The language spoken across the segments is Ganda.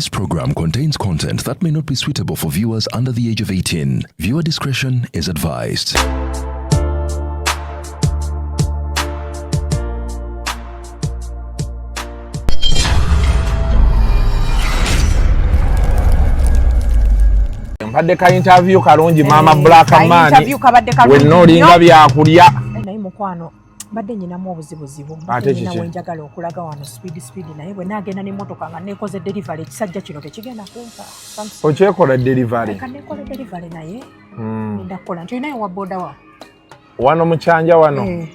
This program contains content that may not be suitable for viewers under the age of 18. Viewer discretion is advised. Mpadde ka interview kalungi maama. Eh, Black ka man interview kabadde kalungi wenna olinga nnyo. byakulya. Eh, naye mukwano mbadde nyinamu obuzibuzibu. Ate Mbadde nyina kiki? wenjagala okulaga wano speed speed, naye bwe naagenda n'emmotoka nga neekoze delivery, ekisajja kino tekigenda kumpa. Okyekola delivery? Ka nekola delivery, naye ngenda kukola nti olinayo wa boda wa Wano mukyanja wano? Eh.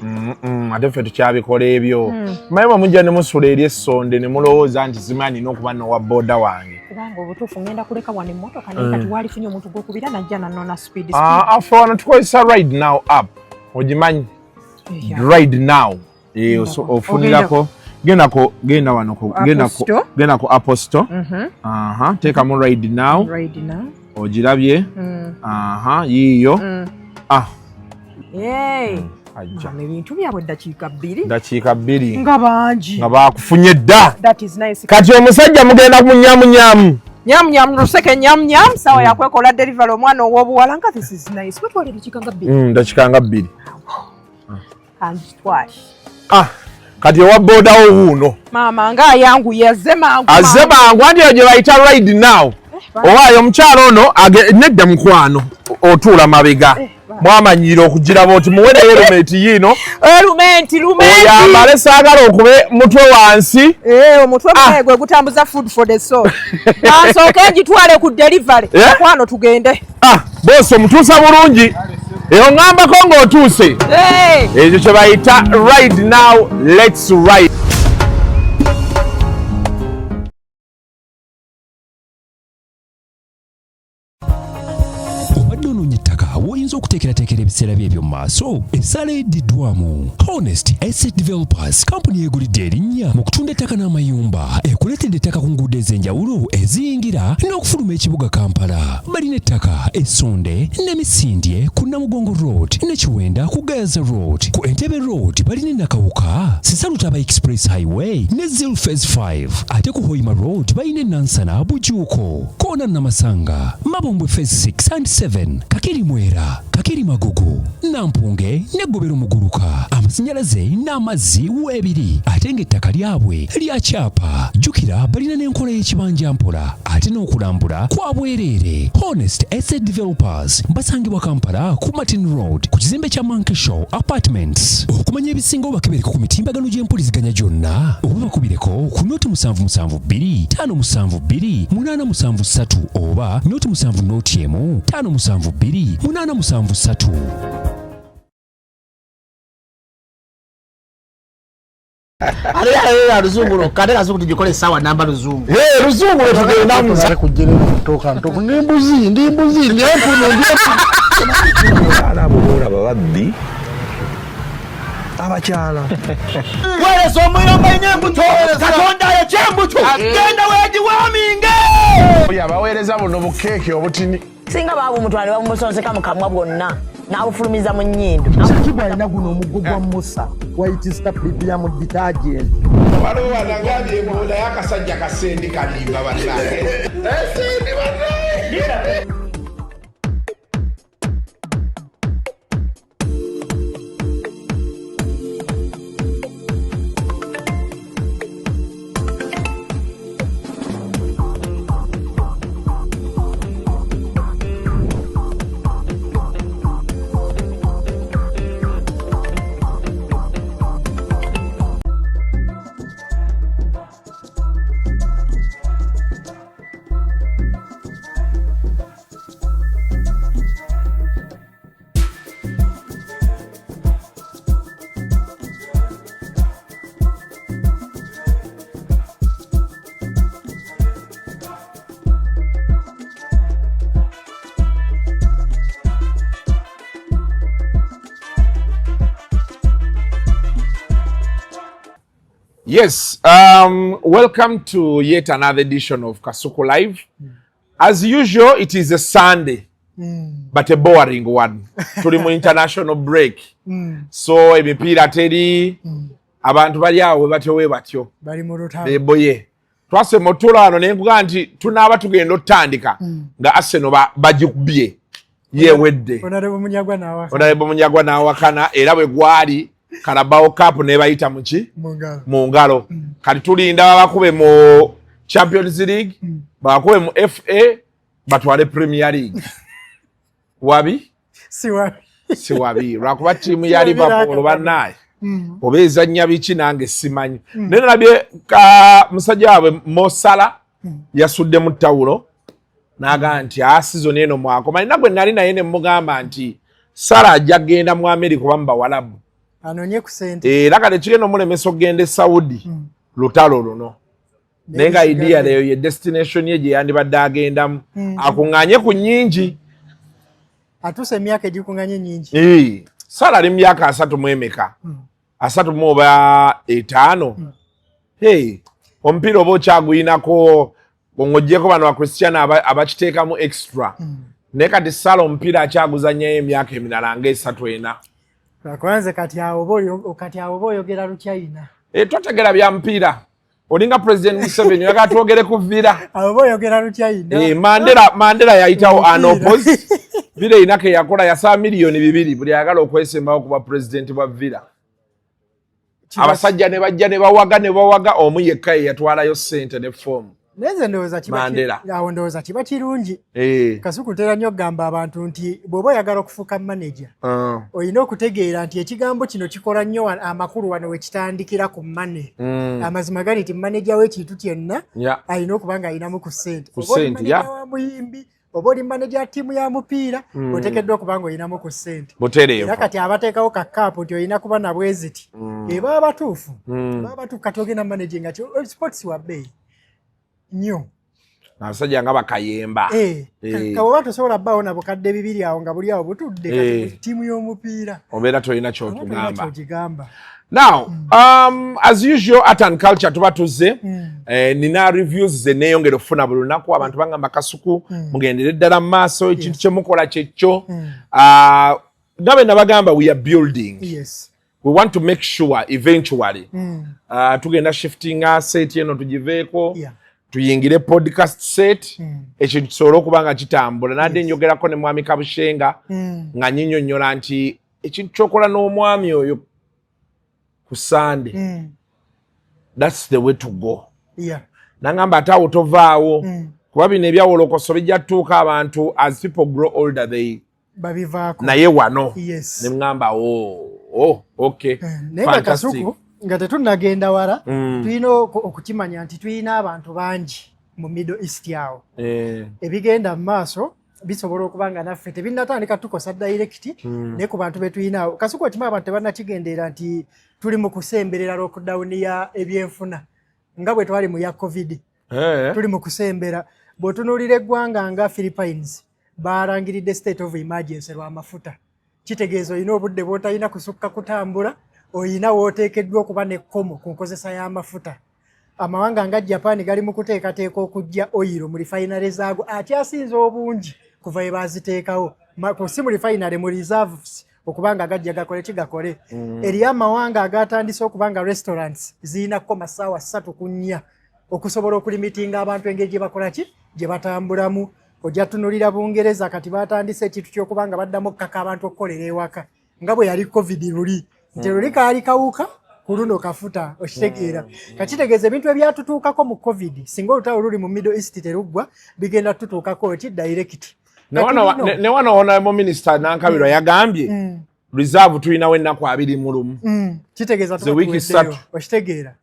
Ate ffe tukyabikola ebyo. Manyi bwe mujja ne musula eri essonde ne mulowooza nti simanyi nina okuba nowa boda wange. Kubanga obutuufu ngenda kuleka wano emmotoka, naye kati waalifunye omuntu gwokubira najja nanona speed speed. Ah, afe wano tukozesa Ride Now app, ogimanyi? Yeah. Ride Now. Eh, ofunirako gendako, genda wano Apple genda Store. Genda ku Apple Store. Aha, teekamu Ride Now. Ride Now. Ogirabye? Aha, yiiyo. Ah. Hey. Ajja. Mama, ebintu byabwe ddakiika 2. Dakiika 2. Nga bangi. Nga bakufunye dda. That is nice. Kati omusajja mugenda munyamunyamu. Nyam nyam luseke nyam nyam, sawa yakwekola delivery omwana ow'obuwala nga this is nice. Wetwala eddakiika nga 2. Dakiika nga 2. Kanzitwale. Ah, kati owa bodawo wuuno. Maama nga ayanguye, azze mangu. Azze mangu, anti eyo gye bayita Ride Now. Owaayo omukyalo ono nedda mukwano, otuula mabega. Mwamanyira okugiraba oti muwere helmet yiino. Helmet lumenti. Oyambale, saagala okube mutwe wansi. Eh, omutwe Ah. munaye gwe gutambuza food for the soul. Kansooke ngitwale ku delivery. Eh? Mukwano tugende. Ah, boosi omutuusa bulungi, eyo ŋŋambako ng'otuuse. Hey. Ekyo kye bayita Ride Now, let's ride. Obadde onoonya ettaka w'oyinza okuteekerateekera ebiseera bye eby'omu maaso? Essaala eddiddwamu Honest Estate Developers, kampuni yeegulidde erinnya mu kutunda ettaka n'amayumba, ekuleetedde ettaka ku nguudo ez'enjawulo eziyingira n'okufuluma ekibuga Kampala. Balina ettaka Essonde ne Misindye ku Namugongo Road ne Kiwenda ku Gayaza Road, ku Entebbe Road balina Nakawuka, Sisalutaba Express Highway ne Zil Phase 5. Ate ku Hoima Road balina Nansana, Bujuuko Koona, Namasanga, Mabombwe Phase 6 and 7, Kakiri Mwera, Kakiri Magugu, Nampunge ne Gobero Muguluka. Amasannyalaze n'amazzi weebiri, ate ng'ettaka lyabwe lya kyapa. Jjukira balina n'enkola y'ekibanja mpola, ate n'okulambula kwa bwereere. Honest Estate Developers basangibwa Kampala ku Martin Road ku kizimbe kya Monkey Show Apartments. Okumanya ebisingawo bakebereko ku mitimbagano gy'empuliziganya gyonna oba bakubireko ku 0772 572 873 oba 070 01 572 873. Ate ate luzungu lwokka, ate kazungu tugikole essaawa namba luzungu. Eh, luzungu lwe tugendamu. Kujjerera ntoka ndi mbuzi, ndi mbuzi, ndi empunu, ndi empunu. Abaana abo boolaba babbi abakyala. Weereza omuyomba ina embuto, Katonda ayokya embuto, genda weegiwaaminge. Oyo abaweereza buno bukeeke obutini. Singa baabumutwala ne babumusonseka mu kamwa bwonna n'abufulumiza mu nnyindo. Shakib alina guno omuggo gwa Musa, White Star Premium Detergent. Waliwo wanagambye mbu naye akasajja kasendi kalimba bannange. Sendi bannange. Yes, welcome to yet another edition of Kasuku Live. As usual, it is a Sunday, but a boring one. Tuli mu international break. So emipiira teri, abantu bali awo we batyo we batyo. Bali mu lutalo. Beboye. Twasema otuula wano ne nkugaa nti tunaaba tugenda otutandika nga Arsenal bagikubye yewedde. Honorable Munyagwa n'awakana. Honorable Munyagwa n'awakana, era bwe gwali Carabao Cup nebayita muki? Mu ngalo. Mu ngalo. Kati tulinda babakube mu Champions League, babakube mu FA, batwale Premier League. Wabi? Si wabi. Si wabi, lwakuba ttiimu ya Si wabi. Liverpool N'akatono. bannaye oba ezannya biki nange simanyi, naye nalabye ka musajja waabwe Mo Salah yasuddemu ttawulo n'agamba nti a season eno mwakoma. Nina gwe nali naye ne mugamba nti Salah ajja kgenda mu America oba mu Bawalabu. Anoonye ku sente. Era kati kigenda omulemesa okugenda e Saudi lutalo luno, naye nga idea eyo ye destination ye gye yandibadde agendamu, akuŋŋaanye ku nnyingi. Atuuse emyaka egikuŋŋanye nyingi. Ee, Salah ali mu myaka 30 mu emeka, 35. Hey, omupiira oba okyaguyinako ng'oggyeko bano Bacristiano abakiteekamu extra, naye kati Salah omupiira akyaguzannyayo emyaka emirala nga 3, 4. Lwakuba kati awo oba kati awo oba oyogera Luchina. E, totegera bya mupiira, olinga President Museveni, oyagala twogere ku Villa. Awo oba oyogera Luchina. Eh, Mandela yayitawo Omupiira. Unopposed. Villa erina ke yakola, yasaba miliyoni 2 buli ayagala okwesembawo kuba pulezidenti bwa Villa. Abasajja ne bajja ne bawaga ne bawaga, omu yekka ye yatwalayo ssente ne foomu. Naye nze ndowooza kiba Mandela. Awo ndowooza kiba kirungi. Eh, Kasuku, ntera nnyo okugamba abantu nti bw'oba oyagala okufuuka manager, olina okutegeera nti ekigambo kino kikola nnyo amakulu wano we kitandikira ku money. Amazima gali nti manager w'ekintu kyonna alina okuba nga alinamu ku ssente. Ku Oba oli ssente, manager wa muyimbi, oba oli manager wa ttiimu ya mupiira, oteekeddwa okuba nga olinamu ku ssente. Butereevu. Era kati abateekawo ka cap nti olina kuba na bweziti, eba batuufu, baba batuufu. Kati ogenda managing ki? Sports wa bbeeyi nnyo. Abasajja nga bakayemba. Eh, Eh. kawoba tosobola bbaawo na 2000 awo nga buli awo butudde kati Eh. mu ttiimu y'omupiira. Obeera tolina oba tolina kyotugamba. kyogigamba. Now, as usual, art and culture tuba tuzze. Eh, nina reviews ze neeyongera okufuna buli lunaku. Abantu bagamba, "Kasuku, mugendere ddala mu maaso, ekintu kyemukola kyekyo." Ah, nga bwe nabagamba, we are building. We want to make sure eventually tugenda shiftinga set eno tugiveeko, tuyingire podcast set, ekintu kisobole okuba nga kitambula. Nadde njogerako ne mwami Kabushenga nga nyinyonnyola nti ekintu kyokola n'omwami oyo ku Sande, that's the way to go. Nangamba ate awo tovaawo, kuba bino ebyawolokoso bijja tutuuka abantu, as people grow older they babivaako. Naye wano ne ŋŋamba, oh, okay." Naye nga Fantastic. Kasuku, nga tetunnagenda wala, tulina okukimanya nti tulina abantu bangi mu Middle East awo. Ebigenda mu maaso bisobola okuba nga naffe tebinnatandika tukosa direct, naye ku bantu be tulina awo, Kasuku, okimanyi abantu tebannakigendeera nti tuli mu kusemberera lockdown ya ebyenfuna nga bwe twali mu ya COVID. Tuli mu kusembera. Bw'otunuulira eggwanga nga Philippines, balangiridde state of emergency lw'amafuta. Kitegeeza olina obudde bw'otalina kusukka kutambula, olina w'oteekeddwa okuba n'ekkomo ku nkozesa y'amafuta. Amawanga nga Japan gali mu kuteekateeka okujja oyiro mu refinery zaago akyasinze obungi kuva we baaziteekawo. Si mu refinery, mu reserves, okuba nga gajja gakole ki gakole. Eriyo amawanga agatandise okuba nga restaurants zirina kukoma ssaawa 3 ku 4 okusobola okulimitinga abantu engeri gye bakola ki gye batambulamu. Ojja tunulira Bungereza, kati batandise ekintu ky'okuba nga baddamu okukaka abantu okukolera ewaka nga bwe yali COVID luli, nti luli kaali kawuka, ku luno kafuta, okitegeera? Kakitegeeza ebintu ebyatutuukako mu COVID, singa olutalo luli mu Middle East teruggwa, bigenda tutuukako ki direct. Ne wano honorable minister Nankabirwa yagambye reserve tulinawo ennaku 21. Kitegeeza Ze wiiki tuba tuweddeyo, 3. Okitegeera?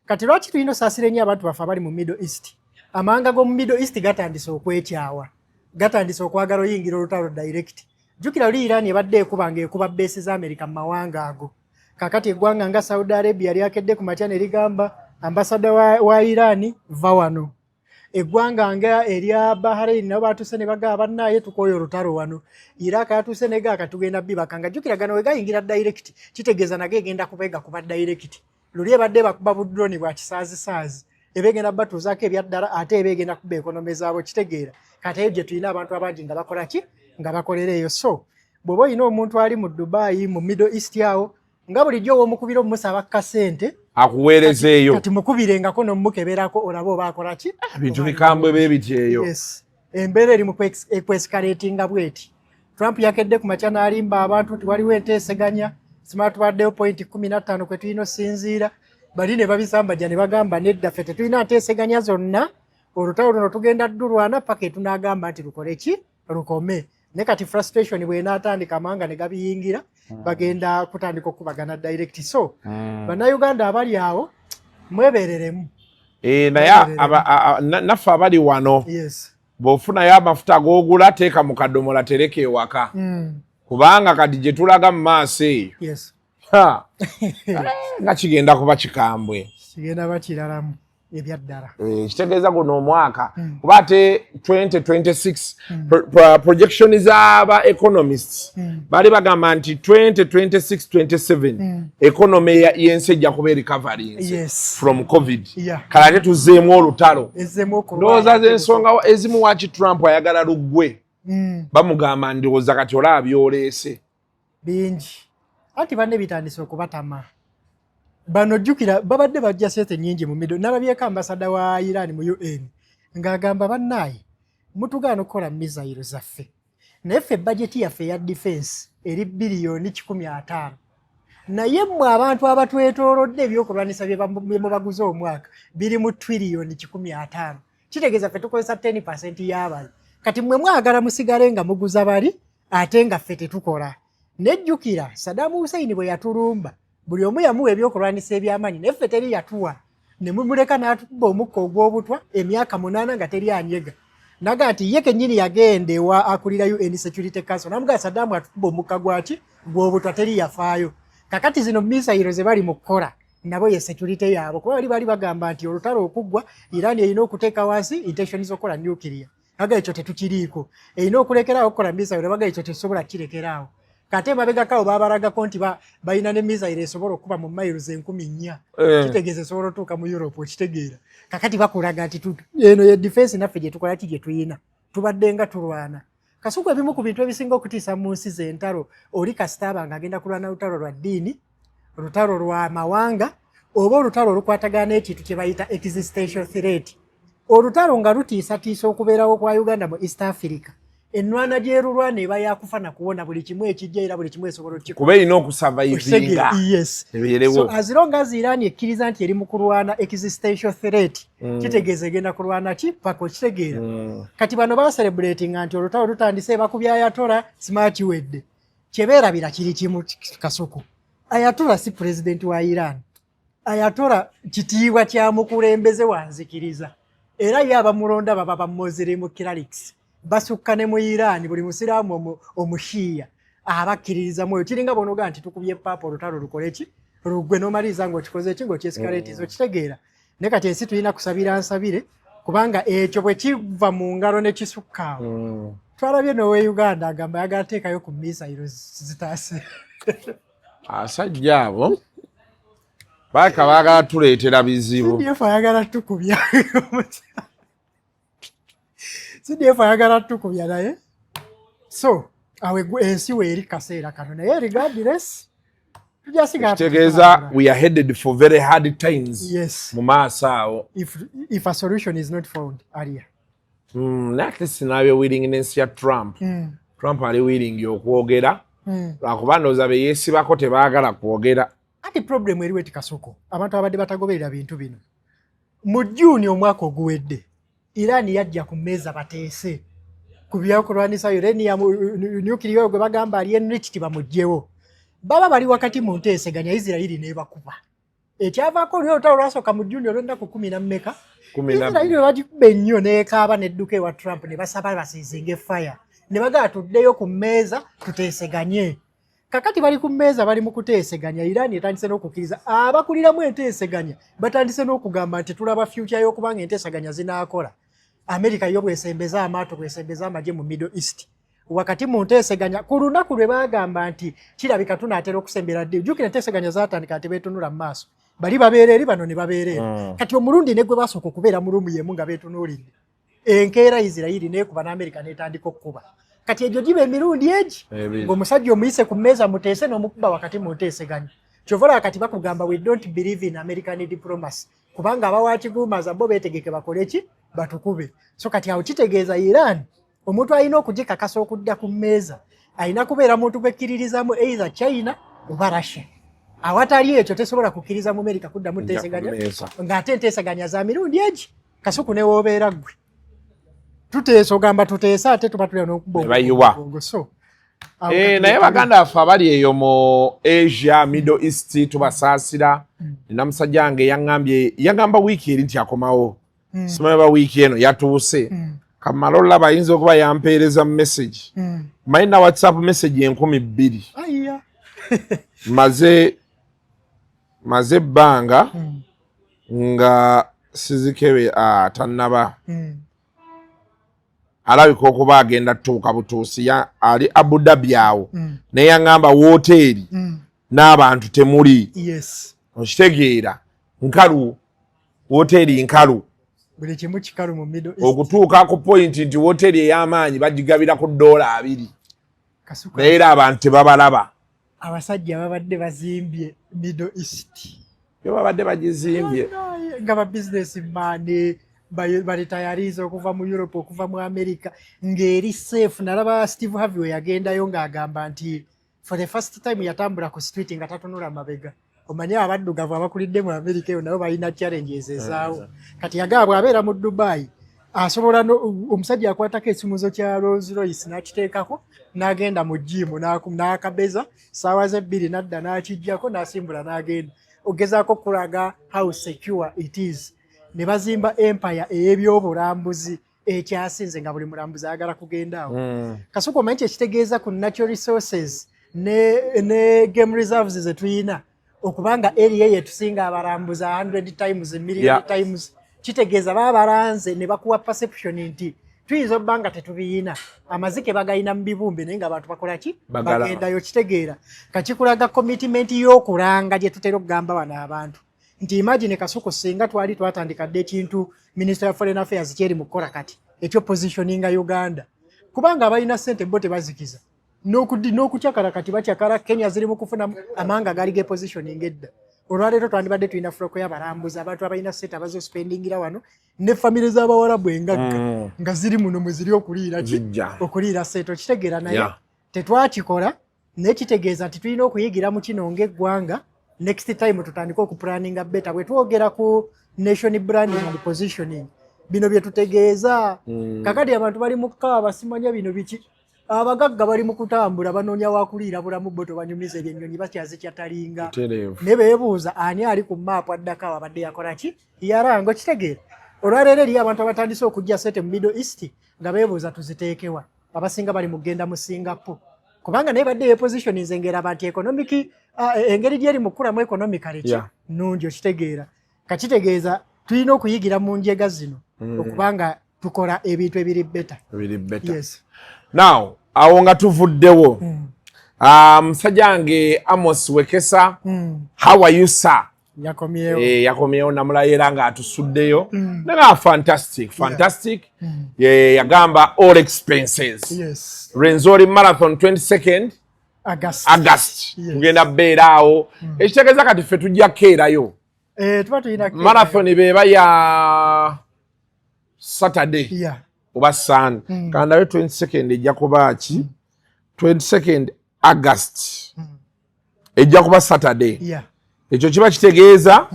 Kati lwaki tulina osaasira ennyo abantu baffe abali mu Middle East? Amawanga g'omu Middle East gatandise okwekyawa, gatandise okwagala oyingira olutalo direct. Jjukira luli Iran ebadde ekuba ng'ekuba base za America mu mawanga ago. Kakati eggwanga nga Saudi Arabia lyakedde ku makya ne ligamba ambasada wa Iran, "Va wano." Eggwanga nga erya Bahrain nabo batuuse ne bagamba, "Bannaaye, tukooye olutalo wano." Iraq yatuuse ne gaaka, "Tugenda bibaka." Nga jjukira gano we gayingira direct, kitegeeza nago egenda kubeega kuba direct. Luli ebadde bakuba budroni bwa kisaazisaazi, eba egenda batuuzaako ebyaddala, ate eba egenda kuba economy zaabwe, kitegeera? Kati eyo gye tulina abantu abangi nga bakola ki, nga bakolera eyo. So bw'oba olina omuntu ali mu Dubai, mu Middle East awo, Nga bulijjo ow'omukubira omumusaba kasente akuweerezeeyo. Kati mukubirengako n'omukeberako olabe oba akola ki. Ebintu bikambwe b'ebiti eyo. Yes. Embeera eri mu kwescalatinga bweti. Trump yakedde ku makya n'alimba abantu nti waliwo enteeseganya, simala tubaddeyo point 15 kwe tulina osinziira, bali ne babisambajja ne bagamba nedda ffe tetulina nteeseganya zonna, olutalo luno tugenda ddulwana paka etunaagamba nti lukole ki, lukome. Ne kati frustration bw'enaatandika amawanga ne gabiyingira, bagenda kutandika okukubagana direct. So Bannayuganda abali awo mwebereremu. Naye naffe abali wano, bw'ofunayo amafuta g'ogula teeka mu kadomola tereka ewaka, kubanga kati gye tulaga mu maaso eyo nga kigenda kuba kikambwe. Kigenda bakiralamu ebyaddala. Kitegeeza guno omwaka, kuba ate 2026 projection z'aba economists baali bagamba nti 2026 27 economy y'ensi ejja kuba recovering from COVID. Kale ate tuzzeemu olutalo. Ezzeemu okulwana. Ndowooza z'ensonga ezimu waki Trump ayagala luggwe. Bamugamba ndowooza kati olaba byoleese bingi, anti banne bitandise okubatama. Bano jjukira babadde bajja sente nnyingi mu middle. Nalabyeko ambasada wa Iran mu UN ng'agamba, bannaaye mutugaana okukola missile zaffe, naye ffe bajeti yaffe eya defense eri 150 biliyoni, naye mmwe abantu abatwetoolodde ebyokulwanisa bye mubaguza omwaka biri mu 150 triliyoni. Kitegeeza ffe tukozesa 10% y'abali. Kati mmwe mwagala musigale nga muguza bali ate nga ffe tetukola. Nejjukira Saddam Hussein bwe yatulumba, buli omu yamuwa ebyokulwanisa ebyamaanyi, naye ffe teri yatuwa, ne mumuleka n'atukuba omukka ogw'obutwa emyaka 8 nga teri anyega. Naga nti ye kennyini yagenda ewa akulira UN Security Council namugaa Saddam atukuba omukka gwaki gw'obutwa, teri yafaayo. Kakati zino missile ze bali mu kukola nabo ye security yaabwe, kuba bali bagamba nti olutalo okuggwa Iran erina okuteeka wansi intention z'okukola nuclear. Baga ekyo tetukiriiko, erina okulekeraawo okukola missile. Baga ekyo tetusobola kukirekeraawo. Kate emabegakawo babalagako nti balina ne missile esobola okuba mu miles 4000. Kitegeeza esobola otuuka mu Europe, okitegeera? Kakati bakulaga nti eno ye defense naffe gye tukola ki gye tuyina, tubadde nga tulwana. Kasuku, ebimu ku bintu ebisinga okutiisa mu nsi z'entalo, oli kasita aba nga agenda kulwana lutalo lwa ddiini, lutalo lwa mawanga, oba olutalo olukwatagana n'ekintu kye bayita existential threat, olutalo nga lutiisatiisa okubeerawo kwa Uganda mu East Africa, ennwana gyerulwana eba yakufa nakuwona buli kimu ekijja, era buli kimu esobola okukikola. Kuba erina okusurvivinga. Yes. Ebeerewo. So as long as Iran ekkiriza nti eri mu kulwana existential threat, kitegeeza egenda kulwana ki paka, okitegeera? Kati bano bacelebratinga nti olutalo lutandise, bakubya Ayatollah, smart wedde. Kyebeerabira kiri kimu, Kasuku, Ayatollah si president wa Iran. Ayatollah kitiibwa kya mukulembeze wa nzikiriza, era ye abamulonda baba ba Muslim clerics basukka ne mu Iran. Buli musiraamu omushiya abakkiririza mu oyo. Kiringa bonoga nti tukubye paapa, olutalo lukole ki, lugwe, n'omaliriza ng'okikoze ki, ng'okyescalatiza, okitegeera? Naye kati ensi tulina kusabira nsabire, kubanga ekyo bwe kiva mu ngalo ne kisukka awo. Twalabye n'owe Uganda agamba ayagala teekayo ku missile zitaase. Asajja abo baaka baagala tuleetera bizibu. CDF ayagala tukubya, CDF ayagala tukubya naye. So awo ensi weeri kaseera kano, naye regardless tujasigala. Kitegeeza we are headed for very hard times mu maaso awo. If a solution is not found earlier. Naye at least nabye willingness ya Trump. Trump ali willing okwogera, lwakuba ndowooza be yeesibako tebaagala kwogera. Ati problem eriwo eti, Kasoko, abantu abadde batagoberera bintu bino, mu Juni omwaka oguwedde Iran yajja ku mmeeza bateese ku byakulwanisa uranium, nuclear oyo gwe bagamba ali enriched bamuggyewo. Baba bali wakati mu nteeseganya, Isirairi n'ebakuba. Ekyavaako oli olutalo lwasooka mu Juni olw'ennaku kumi na mmeka. Isirairi bwe bagikuba ennyo n'ekaaba n'edduka ewa Trump ne basaba baceasinge fire, ne bagamba tuddeyo ku mmeeza tuteeseganye. Kakati bali ku mmeeza bali mu kuteeseganya, Iran etandise n'okukkiriza. Abakuliramu enteeseganya batandise n'okugamba nti tulaba future y'okubanga enteeseganya zinaakola. Amerika yo bwesembeza amaato, bwesembeza amagye mu Middle East wakati mu nteeseganya, ku lunaku lwe baagamba nti kirabika tunaatera okusembera ddi. Jjukira enteeseganya zaatandika nti beetunula mu maaso, bali babeera eri, bano ne babeera eri. Kati omulundi ne gwe basooka okubeera mu room y'emu nga beetunuulidde, enkeera Isirayiri neekuba n'Amerika n'etandika okukuba. Kati egyo giba emirundi egi Ebiri. ng'omusajja omuyise ku mmeeza muteese n'omukuba wakati mu nteeseganya. Kyova olaba kati bakugamba, "We don't believe in American diplomacy," kubanga abawakigumaza bo beetegeke bakole ki? Batukube. So kati awo kitegeeza Iran omuntu alina okugikakasa okudda ku mmeeza alina kubeera muntu gwekkiririzamu, either China oba Russia. Awatali ekyo tesobola kukkiriza mu Amerika kuddamu nteeseganya, ng'ate enteeseganya za mirundi egi. Kasuku, newoobeera ggwe tuteesa, ogamba tuteesa, ate tuba tulya n'okuba. So Naye baganda baffe abali eyo mu Asia, Middle East, tubasaasira. Nina musajja wange yaŋŋambye, yagamba wiiki eri nti akomawo. Simanyi ba wiiki eno yatuuse. Kamala olaba ayinza okuba yampeereza message. Manyi na WhatsApp message 2000. Maze ebbanga nga sizikebe. Tannaba. Alabika okuba agenda tutuuka butuusi. Ali Abu Dhabi awo. Naye yaŋŋamba woteeri n'abantu temuli. Okitegeera, nkalu, woteeri nkalu. Buli kimu kikalu mu Middle East. Okutuuka ku point nti woteeri ey'amaanyi bagigabira ku $20. Kasuka. Naye era abantu tebabalaba. Abasajja babadde bazimbye Middle East. Yo babadde bagizimbye. Nga ba business man baretayariza okuva mu Europe, okuva mu America, ng'eri safe. Nalaba Steve Harvey we yagendayo ng'agamba nti for the first time yatambula ku street nga tatunula mabega. Omanye abaddugavu abakulidde mu America eyo nabo balina challenges ezaawo. Kati yagamba bw'abeera mu Dubai asobola omusajja akwatako ekisumuzo kya Rolls Royce n'akiteekako n'agenda mu gym n'akabeza saawa ze 2, n'adda n'akijjako n'asimbula n'agenda. Ogezaako okulaga how secure it is. Ne bazimba empire ey'ebyobulambuzi ekyasinze, nga buli mulambuzi ayagala kugenda awo. Kasuku, omanyi kyekitegeeza ku natural resources ne game reserves ze tuyina, okubanga area eyo etusinga abalambuzi 100 times, million times? Kitegeeza baba balanze ne bakuwa perception nti tuyinza obba nga tetubiyina, amazike bagayina mu bibumbe, naye nga abantu bakola ki? Bagala. Bagendayo. Kitegeera kakikulaga commitment y'okulanga gye tutera okugamba wano abantu nti imagine, Kasuku, singa twali twatandika dde ekintu Minister of Foreign Affairs kyeri mu kukola kati ekyo positioninga Uganda, kubanga abalina ssente bo tebazikiza n'okukyakala. Kati bakyakala, Kenya ziri mu kufuna amanga gaali ge positioning edda. Olwaleero twandibadde tulina flow y'abalambuzi, abantu abalina ssente abazospendingira wano, ne famire z'abawarabu engagga nga ziri muno mwe ziri okuliira ki? Zijja. Okuliira ssente, okitegeera? Naye tetwakikola. Naye kitegeeza nti tulina okuyigira mu kino ng'eggwanga. Next time tutandike okuplanninga better. Bwe twogera ku nation branding and positioning, bino bye tutegeeza. Kakati abantu bali mu kaaba, simanya bino biki. Abagagga bali mu kutambula banoonya wakuliira bulamu, bo tobanyumiza ebyennyonyi bakyazikyatalinga. Butereevu. Ne beebuuza ani ali ku maapu addako awo abadde yakola ki, yaranga. Okitegeera, olwaleero eriyo abantu abatandise okujja sente mu Middle East nga beebuuza tuziteekewa. Abasinga bali mu kugenda mu Singapore, kubanga naye badde yepositioninze ng'eraba nti economic engeri gyeri mu kukulamu economically ki nnungi. Okitegeera, kakitegeeza tulina okuyigira mu njega zino okubanga tukola ebintu ebiri better. Ebiri better. Yes. Now awo nga tuvuddewo, musajja wange Amos Wekesa, how are you, sir? Yakomyewo. Yakomyewo, namulayo era ng'atusuddeyo. Naga fantastic, fantastic. Yagamba all expenses. Rwenzori Marathon, 22nd August. August. Tugenda beera awo, ekitegeeza kati ffe tujja kukeerayo. Tuba tulina Marathon beeba ya Saturday oba Sunday. Kandabe 22nd ejja kuba ki? 22nd August ejja kuba Saturday. Ekyo kiba kitegeeza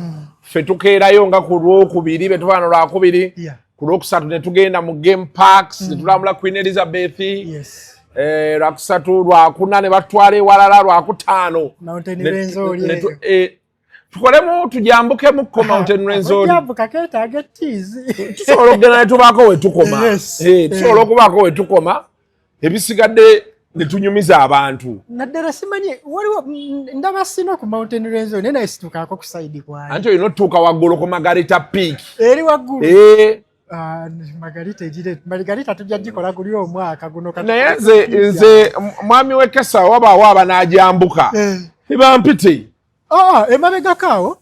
ffe tukeerayo nga ku Lwokubiri, be tubaano Lwakubiri, ku Lwokusatu ne tugenda mu game parks, ne tulambula Queen Elizabeth. Lwakusatu, Lwakuna ne batwala ewalala, Lwakutaano Mountain Rwenzori eyo. Tukolemu tujambukemukko Mountain Rwenzori. Ojambuka keetaaga ettiizi. Tusobola okugenda ne tubaako we tukoma. Tusobola okubaako we tukoma, ebisigadde ne tunyumiza abantu. Naddala simanyi waliwo ndaba sino ku Mountain Rwenzori, naye naye situkaako ku side kwayo. Anti olina otutuuka waggulu ku Margherita Peak. Eri waggulu? Eh. Ah, Margherita egire, Margherita tujja gikola guli omwaka guno kati. Naye nze mwami wekesa wabaawo abanaajambuka ebampite. Ah, emabegako awo,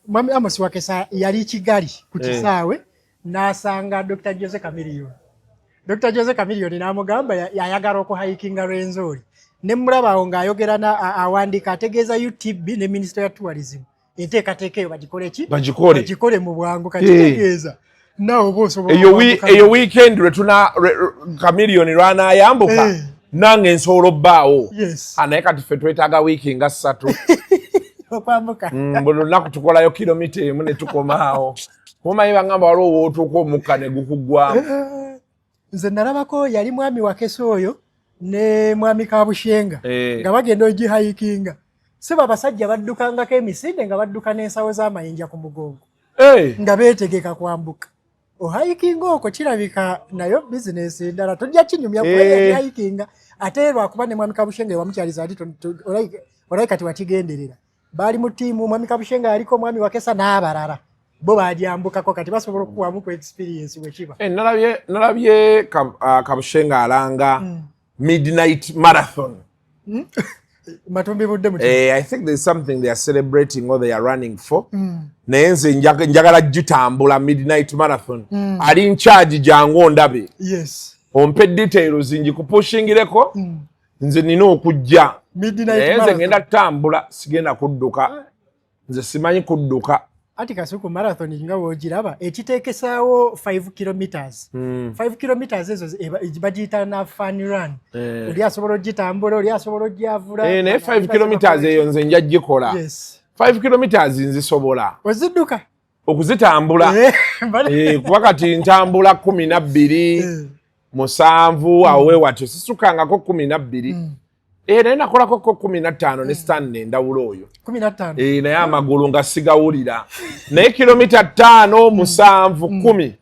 mwami Amos Wakesa yali Kigali ku kisaawe n'asanga Dr. Jose Chameleone. Dr. Jose Chameleone n'amugamba yayagala okuhikinga Rwenzori. Ne mulaba awo ng'ayogera awandiika ategeeza UTB ne Ministry ya Tourism, enteekateeka eyo bagikole ki? Bagikole. Bagikole mu bwangu. Kakitegeeza naawe oba osobola Eyo okwambuka. Eyo weekend lwetuna Chameleone lwanayambuka, nange nsobola obbaawo. Ah, naye kati ffe twetaaga wiiki nga 3 okwambuka. Buli lunaku tukolayo kilomita 1 ne tukomaawo. Mumanyi bagamba waliwo wootuuka omukka ne gukuggwamu. Nze nalabako yali mwami Wakeso oyo ne mwami Kabushenga nga bagenda ogihayikinga. Seba abasajja baddukangako emisinde nga badduka n'ensawo z'amayinja ku mugongo nga beetegeka kwambuka. Ohayikinga okwo kirabika nayo bizinesi endala, tojja kinyumya kuhayikinga. Ate lwakuba ne mwami Kabushenga ewamukyaliza ati olayi kati wakigenderera. Baali mu ttiimu, mwami Kabushenga yaliko, mwami Wakesa n'abalala, bo bagyambukako, kati basobola okukuwamu ku experience bwekiba. Nalabye Kabushenga alanga midnight marathon. Matumbi budde mu I think there's something they are celebrating or they are running for. Naye nze njagala gitambula midnight marathon. Ali in charge, jangu ondabe. Ompe details ngikupushingireko. Nze nina okujja. Midnight Naye nze marathon. ngenda kutambula, sigenda kudduka. Nze simanyi kudduka. Ati Kasuku, marathon nga wogiraba ekiteekesaawo 5 kilometers. 5 kilometers ezo bagiyita na fun run. Oli asobola ogitambula, oli asobola ogyavula. Eh, naye 5 kilometers eyo nze nja gikola. 5 kilometers nzisobola. Ozidduka? Okuzitambula. Kuba kati ntambula 12, 7, awo wewatyo sisukangako 12. Naye nakolako ko 15 ne Stanley endawulo oyo. 15. Naye amagulu nga sigawulira, naye kilomita 5, 7, 10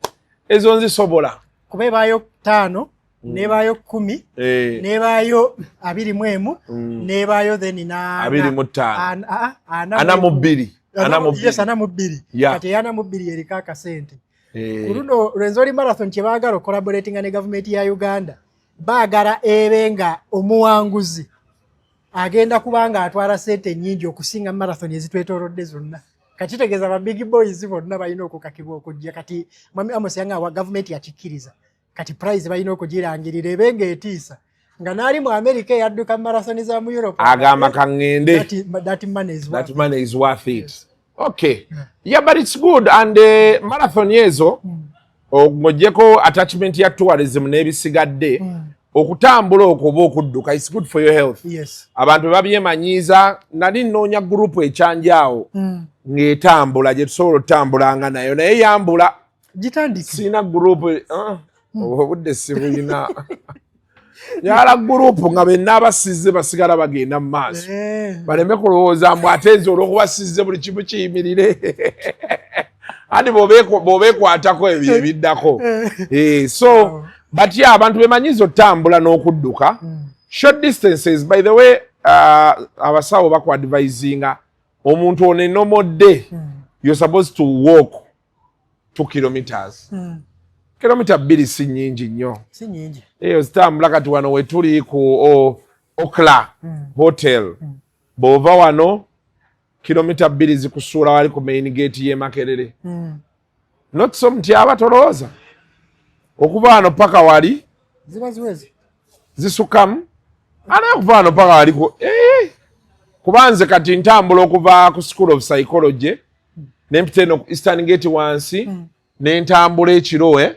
ezo nzisobola. Kuba ebaayo 5, nebaayo 10, nebaayo 21, nebaayo then na 25. Ana ana mu mu emu. bbiri, 42. Yes, 42. Kati 42 eriko akasente. Ku luno Rwenzori Marathon kye baagala ocollaboratinga ne gavumenti ya Uganda, baagala ebe nga omuwanguzi agenda kuba nga atwala sente nnyingi okusinga marathon ezitwetoolodde zonna. Kakitegeeza ba big boys bonna balina okukakibwa okujja. Kati mwami Amos yanga wa gavumenti yakikkiriza, kati prize balina okugirangirira ebe nga etiisa, nga n'ali mu America eyadduka marathon za mu Europe agamba kaŋŋende. That money is That worth. Money is worth it. Okay, yeah, but it's good. And marathon ezo, ng'oggyeko attachment ya tourism n'ebisigadde, okutambula okwo oba okudduka, it's good for your health. Abantu bwe babyemanyiiza. Nali nnoonya group ekyanjaawo ng'etambula gye tusobola otambulanga nayo, naye yambula. Gitandike. Sirina group, obudde sibulina. Njagala group nga benna abasize basigala bagenda mu maaso, baleme kulowooza mbu ate nze olwokuba sizze buli kimu kiyimirire. Ati bw'obeekwatako ebyo ebiddako. So but yeah, abantu bemanyiza otambula n'okudduka short distances. By the way, abasawo bakuadvisinga omuntu ono enomodde, you're supposed to walk 2 kilometers. Kilomita 2 si nnyingi nnyo. Si nyingi. Eyo zitambula. Kati wano wetuli ku Okla Hotel, bw'ova wano kilomita 2 zikusuula wali ku main gate y'e Makerere. Not so Mutyaba, tolowooza okuva wano paka wali Ziba ziweze. Zisukamu ate okuva wano paka wali ku kuba nze kati ntambula okuva ku School of Psychology nempita eno ku Eastern Gate wansi, nentambula ekiro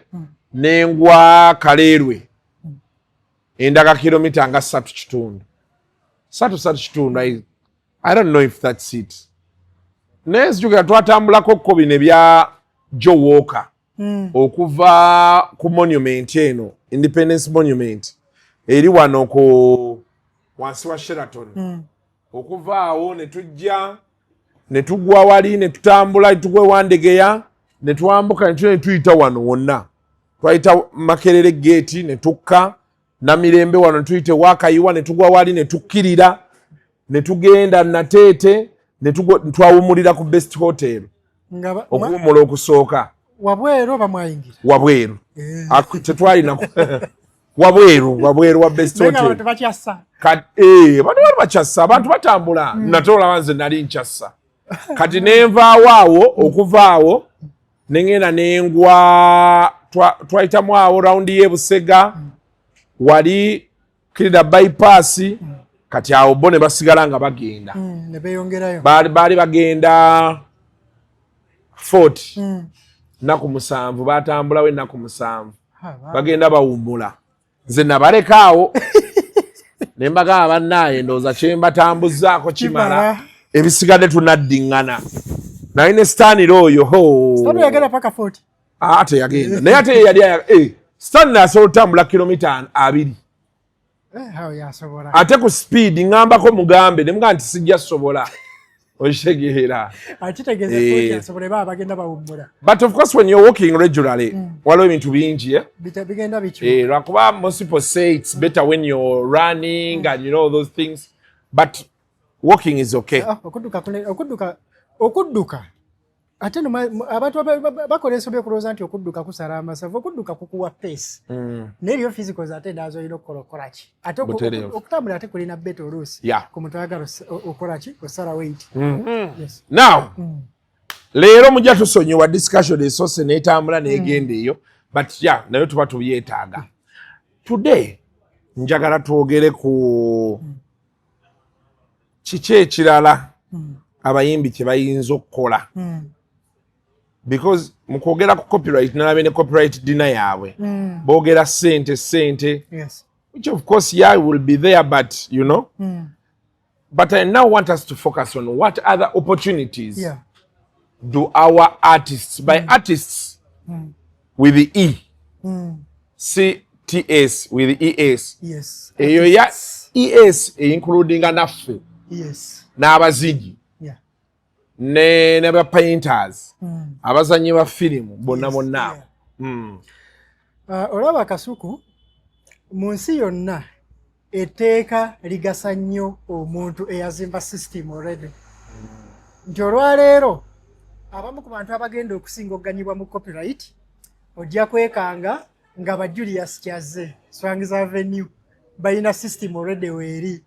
nengwa Kaleerwe, endaga kilomita nga 3 kitundu, 3, 3 kitundu. I don't know if that's it, naye nzijukira twatambulako ko bino ebya Joe Walker okuva ku monument eno, Independence Monument eri wano ku wansi wa Sheraton, okuva awo ne tujja ne tugwa wali, ne tutambula ne tugwa ewandegeya, ne twambuka ne tuyita wano wonna, twayita Makerere Gate, ne tukka Namirembe wano, ne tuyita ewakayiwa, ne tugwa wali, ne tukkirira ne tugenda Nateete, ne twawumulira ku Best Hotel. Nga Okuwumula okusooka. Wabweru oba mwayingira? Wabweru. Tetwalina wabweru, wabweru wa Best Naye nga Hotel. abantu bakyassa. Abantu bali bakyassa, abantu batambula. Nate olaba nze nali nkyassa. Kati nenvaawo awo, okuva awo nengenda nengwa twayitamu awo round y'e Busega wali kirira bypass. Kati awo bo ne basigala nga bagenda. Ne beeyongerayo. Baali bagenda Fort 7 nnaku, batambulawo ennaku 7. Bagenda bawummula, nze nabaleka awo ne mbagamba, "Bannaaye, ndowooza kye mbatambuzaako kimala." Kimala. Ebisigadde tunaddiŋŋana. Naye ne Stanley oyo, ho! Stanley yagenda paka 40? Ah, teyagenda, naye ate ye yali Stanley asobola otambula kilomita 20. Eh, awo yasobola. Ate ku speed ŋŋambako mugambe ne mugamba nti sijja sobola, okitegeera? Akitegeeza. 40 asobola, baba bagenda bawummula. But of course, when you're walking regularly, waliwo ebintu bingi, eh? Bigenda bikyuka. Eh, lwakuba most people say it's better when you're running and you know those things, but walking is okay. Ah, okudduka okudduka ate no abantu bakola ensobi okulowooza nti okudduka kusala amasavu. Okudduka kukuwa pace, naye eriyo physicals ate endala zolina okukola. Okukola ki ate Butereevu. Okutambula ate kulina better oluusi ku muntu ayagala okola ki, osala weight. Yes. Now, leero mujja tusonyiwa, discussion esoose n'etambula n'egenda eyo, but yeah, naye tuba tubyetaaga. Today njagala twogere ku kiki ekirala abayimbi kye bayinza okukola, because mu kwogera ku copyright, nalabye ne copyright dinner yaabwe, boogera sente sente, which of course, yeah, will be there, but you know, but I now want us to focus on what other opportunities do our artists, by artists with the E, C T S with the E S. Eyo ya ES including naffe n'abazigi ne ba painters, abazanyi ba firimu bonna bonna abo. Olaba Kasuku, mu nsi yonna etteeka ligasa nnyo omuntu eyazimba system already, nti olwaleero abamu ku bantu abagenda okusinga okuganyibwa mu copyright, ojja kwekanga nga ba Julius Kyazze, Swangz Avenue, balina system already weeri,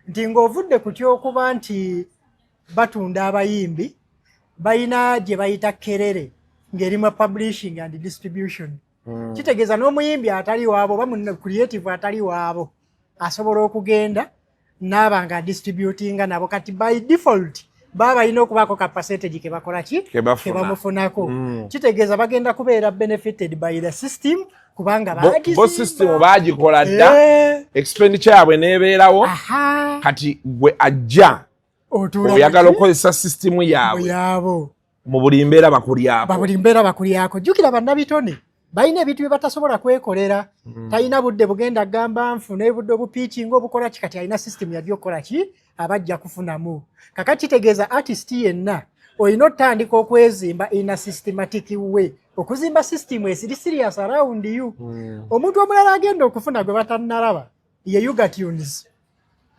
nti ng'ovudde ku kyokuba nti batunda abayimbi, balina gye bayita Kerere ng'erimu publishing and distribution. Kitegeeza n'omuyimbi atali waabo oba mu creative atali waabo asobola okugenda naaba nga distributinga nabo. Kati by default baba balina okubaako ka percentage ke bakola ki? Ke bafuna. Ke bamufunako. Kitegeeza bagenda kubeera benefited by the system kubanga Bo system baagikola dda, expenditure yaabwe n'ebeerawo. Kati gwe ajja Otuula oyagala muki? okukozesa system yaabwe, yaabo. Mu buli mbeera bakulyako. Babuli mbeera bakulyako. Jjukira bannabitone balina ebintu bye batasobola kwekolera. Talina budde bugenda gamba nfune budde obupiikinga obukola ki. Kati alina system yajja okukola ki, abajja kufunamu. Kakati kitegeeza artist yenna olina otandika okwezimba in a systematic way, okuzimba system esiri serious around you. Omuntu omulala agenda okufuna gwe batannalaba ye Ugatunes,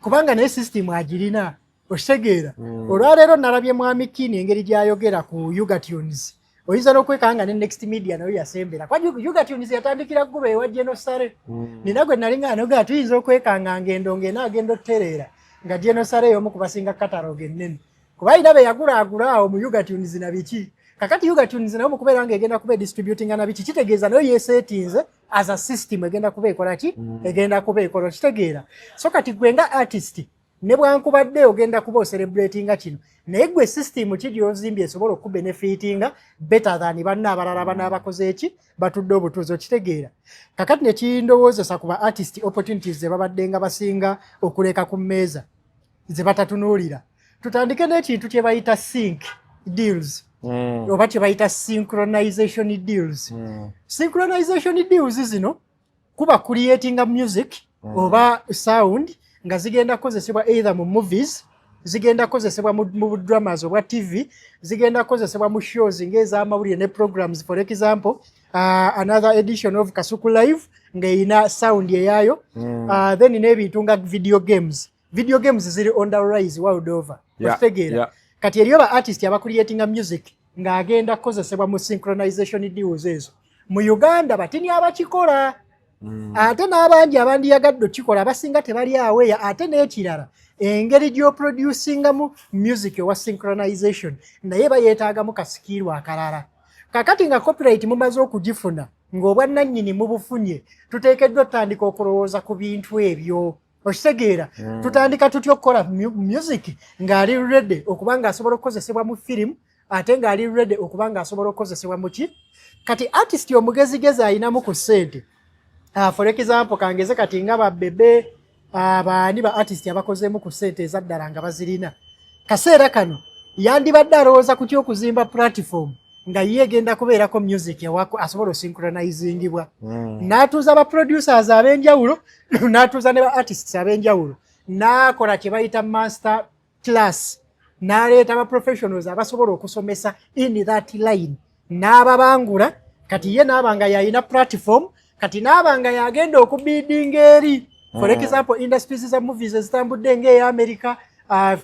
kubanga naye system agirina, okitegeera? Olwaleero nalabye mwami Kini engeri gyayogera ku Ugatunes, oyinza n'okwekanga ne Next Media nayo yasembera, kwa Ugatunes yatandikira gguba ewa Genosare. Nina gwe nali nga noga tuyinza okwekanga ngendo ng'ena agenda otutereera nga Genosare y'omu ku basinga catalogue ennene, kuba alina be yagulaagula awo mu Ugatunes na biki. Kakati Ugatunes nayo mu kubeera nga egenda kuba edistributinga na biki, kitegeeza nayo yeseetinze as a system egenda kuba ekola ki, egenda kuba ekola, okitegeera? So kati gwe nga artist, ne bwankubadde ogenda kuba ocelebratinga kino, naye gwe system ki gy'ozimbye esobola okubenefitinga better than banna abalala banaabakoze eki batudde obutuuzi, okitegeera? Kakati nekindowoozesa ku ba artist, opportunities ze babadde nga basinga okuleka ku mmeeza ze batatunuulira, tutandike n'ekintu kye bayita sync deals oba kye bayita synchronization deals. Synchronization deals zino kuba creatinga music oba sound nga zigenda kukozesebwa either mu movies, zigenda kukozesebwa mu dramas obwa TV, zigenda kukozesebwa mu shows ng'ez'amawulire ne programs. For example, another edition of Kasuku Live ng'erina sound eyaayo. Then n'ebintu nga video games. Video games ziri on the rise world over, okitegeera? Kati eriyo ba artist abacreatinga music ng'agenda kukozesebwa mu synchronization deals ezo. Mu Uganda batini abakikola, ate n'abangi abandiyagadde okikola abasinga tebali aweya. Ate n'ekirala, engeri gy'oproducingamu music owa synchronization naye bayeetaagamu kasikiirwa akalala. Kakati nga copyright mumaze okugifuna, ng'obwannannyini mubufunye, tuteekeddwa otandika okulowooza ku bintu ebyo. Okitegeera? Tutandika tutya okukola music ng'ali ready okuba ng'asobola okukozesebwa mu firimu, ate ng'ali ready okuba ng'asobola okukozesebwa mu ki? Kati artist omugezigezi ayinamu ku ssente, for example, kangeze kati nga babebe baani, ba artist abakozeemu ku ssente ezaddala nga bazirina kaseera kano, yandibadde alowooza ku kyokuzimba platform nga ye egenda kubeerako music ewako asobola osynchronizingibwa, n'atuuza ba producers ab'enjawulo, n'atuuza ne ba artists ab'enjawulo, n'akola kye bayita master class, n'aleeta ba professionals abasobola okusomesa in that line, n'ababangula. Kati ye n'aba nga yalina platform, kati n'aba nga yagenda okubiidinga eri, for example, industries za movies ezitambudde ng'eya America,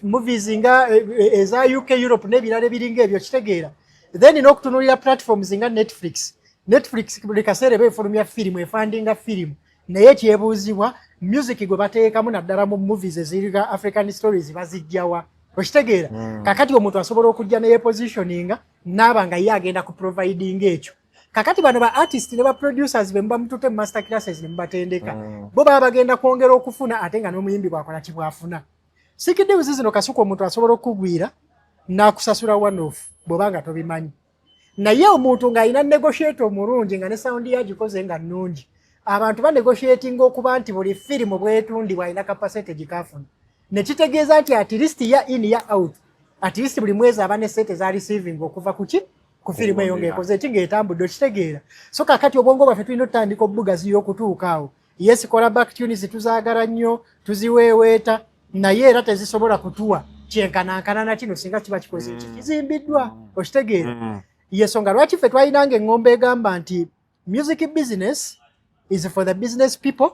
movies nga eza UK, Europe n'ebirala ebiringa ebyo, kitegeera? Then n'okutunuulira platforms nga Netflix. Netflix buli kaseera eba efulumya firimu, efundinga firimu, naye kyebuuzibwa, music gwe bateekamu naddala mu movies eziriga African stories bazijjawa? Okitegeera? Kakati omuntu asobola okujja neyepositioninga naaba nga ye agenda ku providing ekyo. Kakati bano ba artist ne ba producers be muba mutute mu master classes ne mubatendeka, bo baba bagenda kwongera okufuna, ate nga n'omuyimbi bwakola kibwafuna. Sync deals zino, Kasuku, omuntu asobola okukugwira n'akusasula one off bw'oba nga tobimanyi, naye omuntu ng'alina negotiate omulungi, nga ne sound yagikoze nga nnungi, abantu banegotiatinga okuba nti buli firimu bwetundibwa alina ka percentage kafuna, nekitegeeza nti at least ya in ya out, at least buli mwezi aba ne sente za receiving okuva kuki? Ku firimu eyo ng'ekoze eki? Ng'etambudde. Okitegeera? So kakati obwongo bwaffe tulina otutandika obugaziya okutuuka awo. Yes, kola back tunes tuzaagala nnyo, tuziweeweeta, naye era tezisobola kutuwa kyenkanankana na kino singa kiba kikoze eki? Kizimbiddwa. Okitegeera? Yensonga lwaki ffe twalinanga eŋŋombo egamba nti music business is for the business people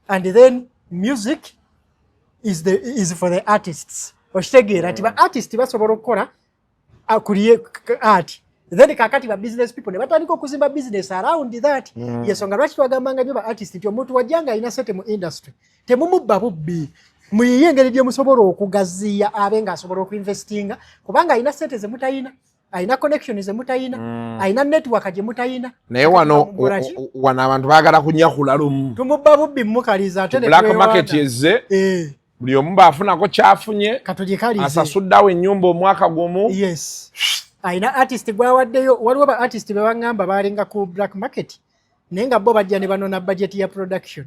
and then music is for the artists. Okitegeera nti ba artist basobola okukola art, then kakati ba business people ne batandika okuzimba business around that. Yensonga lwaki twagambanga nnyo ba artist nti omuntu wajjanga alina sente mu industry, temumubba bubbi, muyiye engeri gye musobola okugaziya abe ng'asobola okuinvestinga, kubanga alina sente ze mutayina, alina connection ze mutayina, alina network gye mutayina. Naye wano wano abantu baagala kunyakula lumu. Tumubba bubbi, mukaliza ate. Black market ezze. Buli omu baafunako kyafunye, asasuddeawo ennyumba omwaka gumu. Yes, alina artist gwawaddeyo. Waliwo ba artist be baŋŋamba balinga ku black market, naye nga bo bajja ne banona budget ya production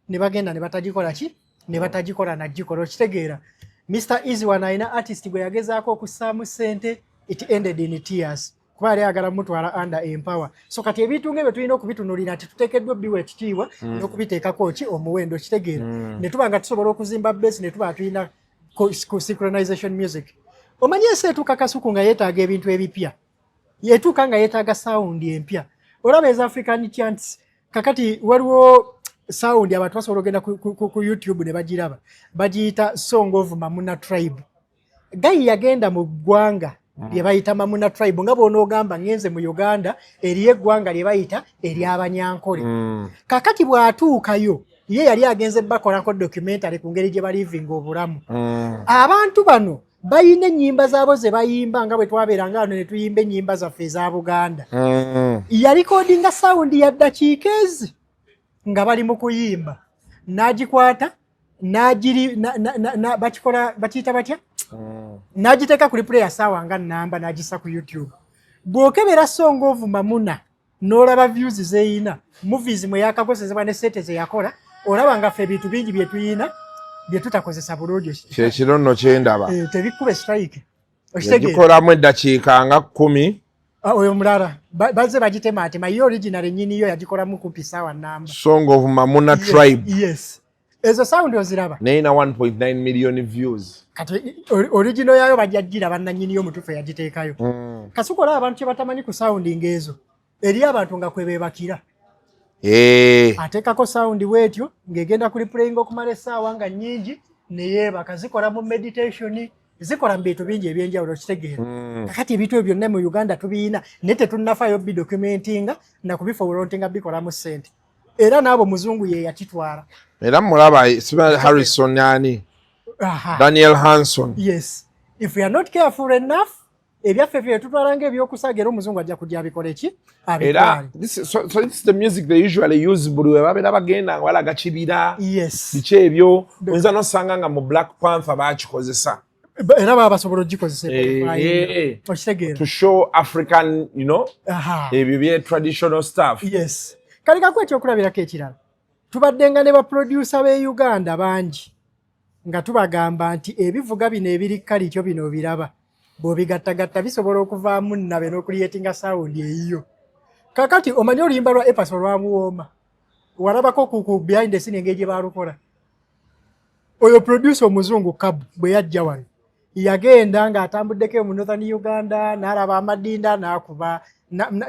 ne bagenda ne batagikola ki? Ne batagikola nagikola. Okitegeera? Mr Easy wano alina artist gwe yagezaako okussaamu ssente, it ended in tears, kuba yali ayagala mutwala under empower. So kati ebintu ngaebyo tulina okubitunulira nti tuteekeddwa obbiwa ekitiibwa n'okubiteekako ki? Omuwendo. Okitegeera? Ne tuba nga tusobola okuzimba base, ne tuba tulina ku synchronization music. Omanyi ensi etuuka, Kasuku, nga yeetaaga ebintu ebipya, yetuuka nga yeetaaga sound empya. Olaba eza African chants, kakati waliwo sound abantu basobola ogenda ku YouTube ne bagiraba, bagiyita Song of Mamuna Tribe. Guy yagenda mu ggwanga lye bayita Mamuna Tribe, nga bw'onoogamba ngenze mu Uganda eriyo eggwanga lye bayita ery'Abanyankole. Kakati bw'atuukayo, ye yali agenze bakolako documentary ku ngeri gye balivinga obulamu. Abantu bano bayina ennyimba zaabo ze bayimba, nga bwe twabeeranga wano ne tuyimba ennyimba zaffe eza Buganda. Yalikodinga sound ya ddakiika ezi nga bali mu kuyimba, n'agikwata n'agiri bakikola bakiyita batya, n'agiteeka ku replay saawa nga nnamba, n'agissa ku YouTube. Bw'okebera Song of Mamuna n'olaba views zeyina, movies mwe yakakozesebwa ne sente ze yakola, olaba nga ffe ebintu bingi bye tuyina bye tutakozesa bulungi. Kyekiro nno kyendaba. Eh, tebikuba strike. Yagikolamu eddakiika nga 10. Ah, oyo mulala bazze bagitematema. Ye original ennyini yo yagikolamu kumpi saawa namba. Song of Mamuna Tribe. Yes, ezo sound oziraba. Neyina 1.9 million views. Kati original yayo bajja gira bannannyini yo mutuufu yagiteekayo. Kasuku, olaba abantu kye batamanyi ku sound ng'ezo, eri abantu nga kwe beebakira. Ateekako sound bwetyo ng'egenda ku replaying okumala essaawa nga nnyingi, neyeebaka. Zikola mu meditation, zikola mu bintu bingi ebyenjawulo. Kitegeera? Kakati ebintu ebyo byonna mu Uganda tubiyina, naye tetunnafaayo bidocumentinga nakubiforontinga bikolamu ssente. Era n'abo muzungu ye yakitwala. Era mulaba siba Harrison ani? Aha. Daniel Hanson. Yes, if we are not careful enough. Ebyaffe ffe tutwala ng'ebyokusaaga, era omuzungu ajja kujja abikole ki? Era Abitwale. So this is the music they usually use buli we babeera bagenda nga balaga kibira. Yes. Biki ebyo, oyinza nosanga nga mu Black Panther bakikozesa. Era baba basobola ogikozesa. Okitegeera? To show African ebyo bye traditional stuff. Yes. Kale kaku ekyokulabirako ekirala, tubaddenga ne baproducer b'e Uganda bangi nga tubagamba nti ebivuga bino ebiri kalikyo bino obiraba, bw'obigattagatta bisobola okuvaamu nnabe n'ocreatinga sound eyiyo. Kakati omanyi oluyimba lwa A Pass olwabuwooma, walabako ku behind the scene engeri gye baalukola? Oyo producer omuzungu Kabu bwe yajja wano, yagenda ng'atambuddeko mu Northern Uganda, n'alaba amadinda n'akuba,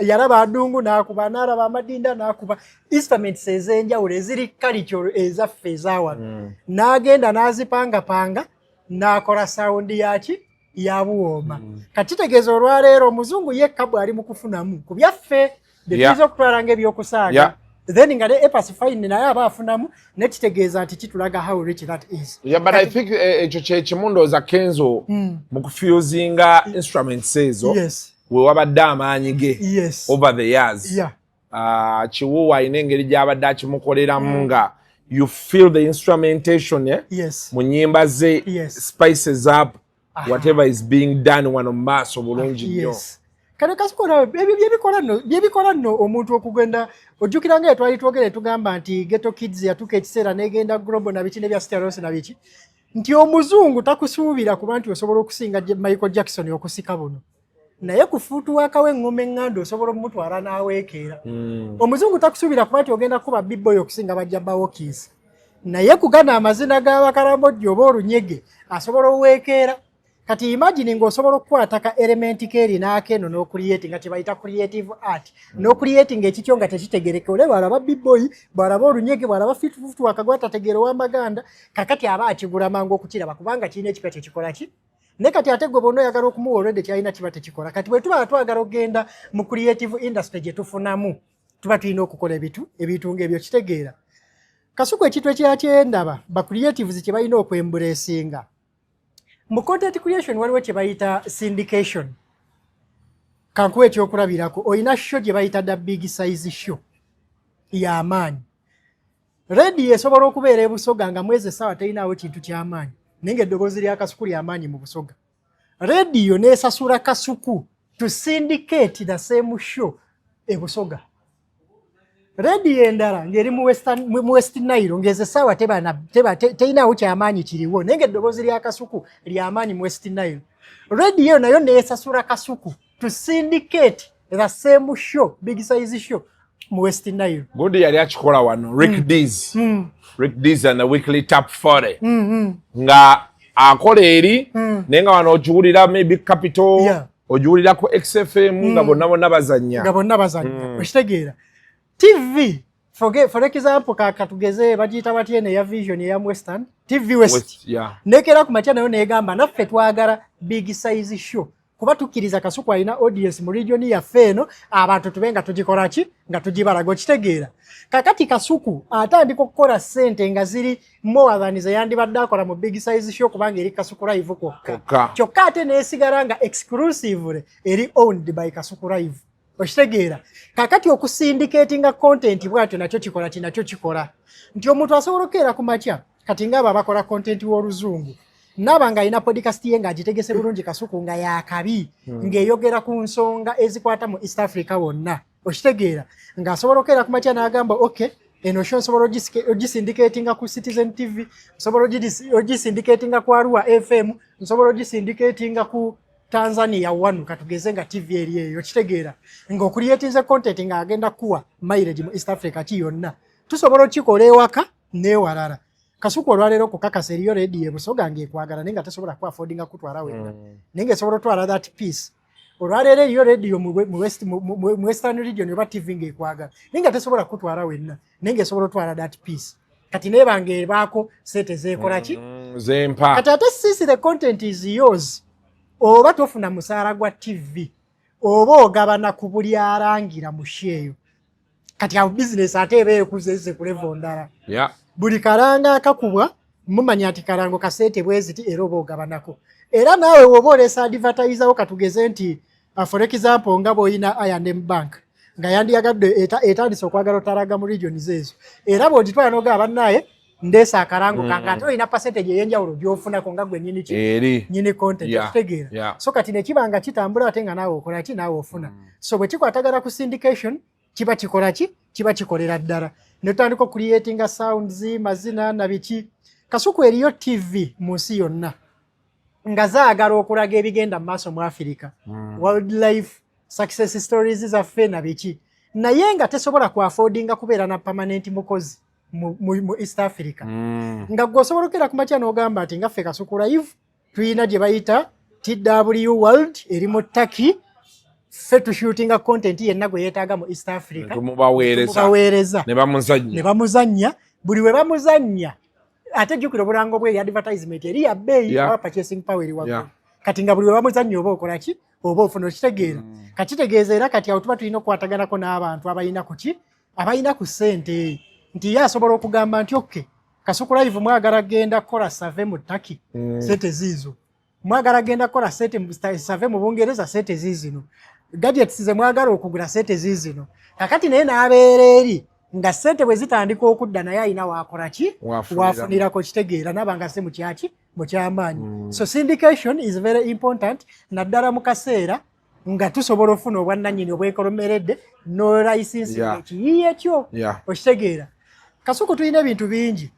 yalaba adungu n'akuba, n'alaba amadinda n'akuba, instruments ez'enjawulo eziri kalikyo ezaffe ezawano, n'agenda n'azipangapanga n'akola sound yaki? Yabuwooma. Kati kitegeeza olwaleero omuzungu ye Kabu ali mu kufunamu ku byaffe bye tuyinza okutwala ng'ebyokusaaga. Then nga ne A Pass fine, naye aba afunamu, nekitegeeza nti kitulaga how rich that is. Yeah, but I think ekyo kyekimu ndowooza Kenzo mu kufusinga instruments ezo we wabadde amaanyi ge over the years. Kiwuwa alina engeri gy'abadde akimukoleramu nga you feel the instrumentation, eh? Mu nnyimba ze. Spices up whatever is being done wano mu maaso bulungi nnyo. Yes. Kano kasikola ebyo byebikola nno omuntu okugenda ojjukira nga twali twogere tugamba nti Ghetto Kids yatuuka ekiseera negenda global na biki nebya Steros na biki, nti omuzungu takusuubira kuba nti osobola okusinga Michael Jackson okusika buno, naye ku footwork w'eŋŋoma eŋŋanda osobola omutwala n'aweekeera. Omuzungu takusuubira kuba nti ogenda kuba b-boy okusinga bajja bawokis, naye kugana amazina g'abakaramojja oba olunyege asobola oweekeera. Kati imagine ng'osobola okukwata ka element keeri n'akeeno n'ocreate nga kyebayita creative art, n'ocreatinga ekikyo nga tekitegereka. Ole bw'alaba b-boy, bw'alaba olunyege, bw'alaba footwork gwatategeera ow'amaganda, kakati aba akigula mangu okukiraba kubanga kirina ekipya kyekikola ki. Naye kati ate gwe bonna oyagala okumuwa olwedde kyalina kiba tekikola. Kati bwe tuba twagala okugenda mu creative industry gye tufunamu, tuba tulina okukola ebintu ng'ebyo. Kitegeera, Kasuku, ekintu ekirala kyendaba ba creatives kye balina okwembracinga mu content creation, waliwo kye bayita syndication. Kankuwa ekyokulabirako, olina show gye bayita The Big Size Show y'amaanyi. Rediyo esobola okubeera ebusoga nga mwezi essaawa terinaawo kintu kyamaanyi, naye ng'eddoboozi lya Kasuku lyamaanyi mu Busoga. Rediyo n'esasula Kasuku to syndicate the same show ebusoga. Rediyo endala ng'eri mu West Nile, ng'ezo essaawa terinaawo kyamaanyi kiriwo, naye ng'eddoboozi lya Kasuku lyamaanyi mu West Nile. Rediyo nayo neesasula Kasuku to syndicate the same show, Big Size Show, mu West Nile. Gundi yali akikola wano, Rick Dees, Rick Dees and the Weekly Top 40, nga akola eri, naye nga wano okiwulira maybe Capital, ogiwulira ku XFM, nga bonna bonna bazannya. Nga bonna bazannya. Okitegeera? TV, for example, katugeze bagiyita batya eno eya Vision, eya Western TV, West, West, yeah. Nekera ku makya nayo negamba naffe twagala Big Size Show kuba tukkiriza Kasuku alina audience mu region yaffe eno, abantu tube nga tugikola ki, nga tugibalaga. Okitegeera? Kakati Kasuku atandika okukola ssente nga ziri more than ze yandibadde akola mu Big Size Show, kubanga eri Kasuku Live kwokka. Kwokka. Kyokka ate neesigala nga exclusively eri owned by Kasuku Live. Okitegeera? Kakati okusyndicatinga content bwatyo nakyo kikola ki? Nakyo kikola nti omuntu asobola okukeera ku makya, kati ngaabo abakola content w'oluzungu, naaba ng'alina podcast ye ng'agitegese bulungi, Kasuku, nga yakabi, ng'eyogera ku nsonga ezikwata mu East Africa wonna. Okitegeera? Ng'asobola okukeera ku makya n'agamba, "Ok, eno show nsobola ogisyndicatinga ku Citizen TV, nsobola ogisyndicatinga ku Arua FM, nsobola ogisyndicatinga ku Tanzania wanu," katugeze nga TV eri eyo. Okitegeera? Ng'ocreatinze content ng'agenda kuwa mileage mu East Africa ki yonna. Tusobola okikola ewaka n'ewalala. Kasuku, olwaleero okukakasa eriyo rediyo ebusoga ng'ekwagala, naye nga tesobola kuaffordinga kutwala wenna, naye ng'esobola otwala that piece. Olwaleero eriyo rediyo mu Western Region oba TV ng'ekwagala, naye nga tesobola kutwala wenna, naye ng'esobola otwala that piece. Kati neeba ng'ebaako sente zeekola ki? Zempa. Kati ate since the content is yours, oba tofuna musaala gwa TV, oba ogabana ku buli alangira mu show eyo. Kati awo bizinesi ate eba ekuze eze ku level ndala. Buli kalanga akakubwa Mumanya nti kalango kasente bweziti, era oba ogabanako. Era naawe woba oleesa advertiser, katugeze nti for example, nga bw'olina I&M Bank nga yandiyagadde etandise okwagala otalaga mu regions ezo, era bw'ogitwala n'ogaba, "Bannaaye, ndeesa akalango kange," ate olina percentage ey'enjawulo gy'ofunako nga gwe nyini ki? Eri. Nyini content. Okitegeera? Yeah. So kati nekiba nga kitambula, ate nga naawe okola ki? Naawe ofuna. So bwe kikwatagana ku syndication, kiba kikola ki? Kiba kikolera ddala. Ne tutandika ocreatinga sounds, mazina na biki. Kasuku, eriyo TV mu nsi yonna nga zaagala okulaga ebigenda mu maaso mu Afirika, wildlife success stories zaffe na biki, naye nga tesobola ku affordinga kubeera na permanent mukozi mu East Africa. Nga gwe osobola okera ku makya n'ogamba nti nga ffe Kasuku Live tuyina gye bayita TW World eri mu Turkey, ffe tushootinga content yenna gwe yeetaaga mu East Africa. Tumubaweereza. Tumubaweereza. Ne bamuzannya. Ne bamuzannya. Buli we bamuzannya, ate jjukira obulango bweri, advertisement eri ya bbeeyi, oba purchasing power eri waggulu. Kati nga buli we bamuzannya oba okola ki? Oba ofuna. Okitegeera? Kakitegeeza era kati awo tuba tulina okukwataganako n'abantu abalina ku ki, abalina ku ssente, nti ye asobola okugamba nti, "Okay, Kasuku Live mwagala genda kukola survey mu Turkey, sente ziizo. Mwagala genda kukola sente survey mu Bungereza, sente ziizino. Gadgets ze mwagala okugula, sente ziizino." Kakati naye n'abeera eri nga sente bwe zitandika okudda, naye alina waakola ki? Wafunira. Wafunirako. Kitegeera? Naba nga se mukyaki, mukyamaanyi. So syndication is very important, naddala mu kaseera nga tusobola okufuna obwannannyini obwekolomeredde n'olicensinga ekiyiiye kyo. Okitegeera, Kasuku? Tulina ebintu bingi.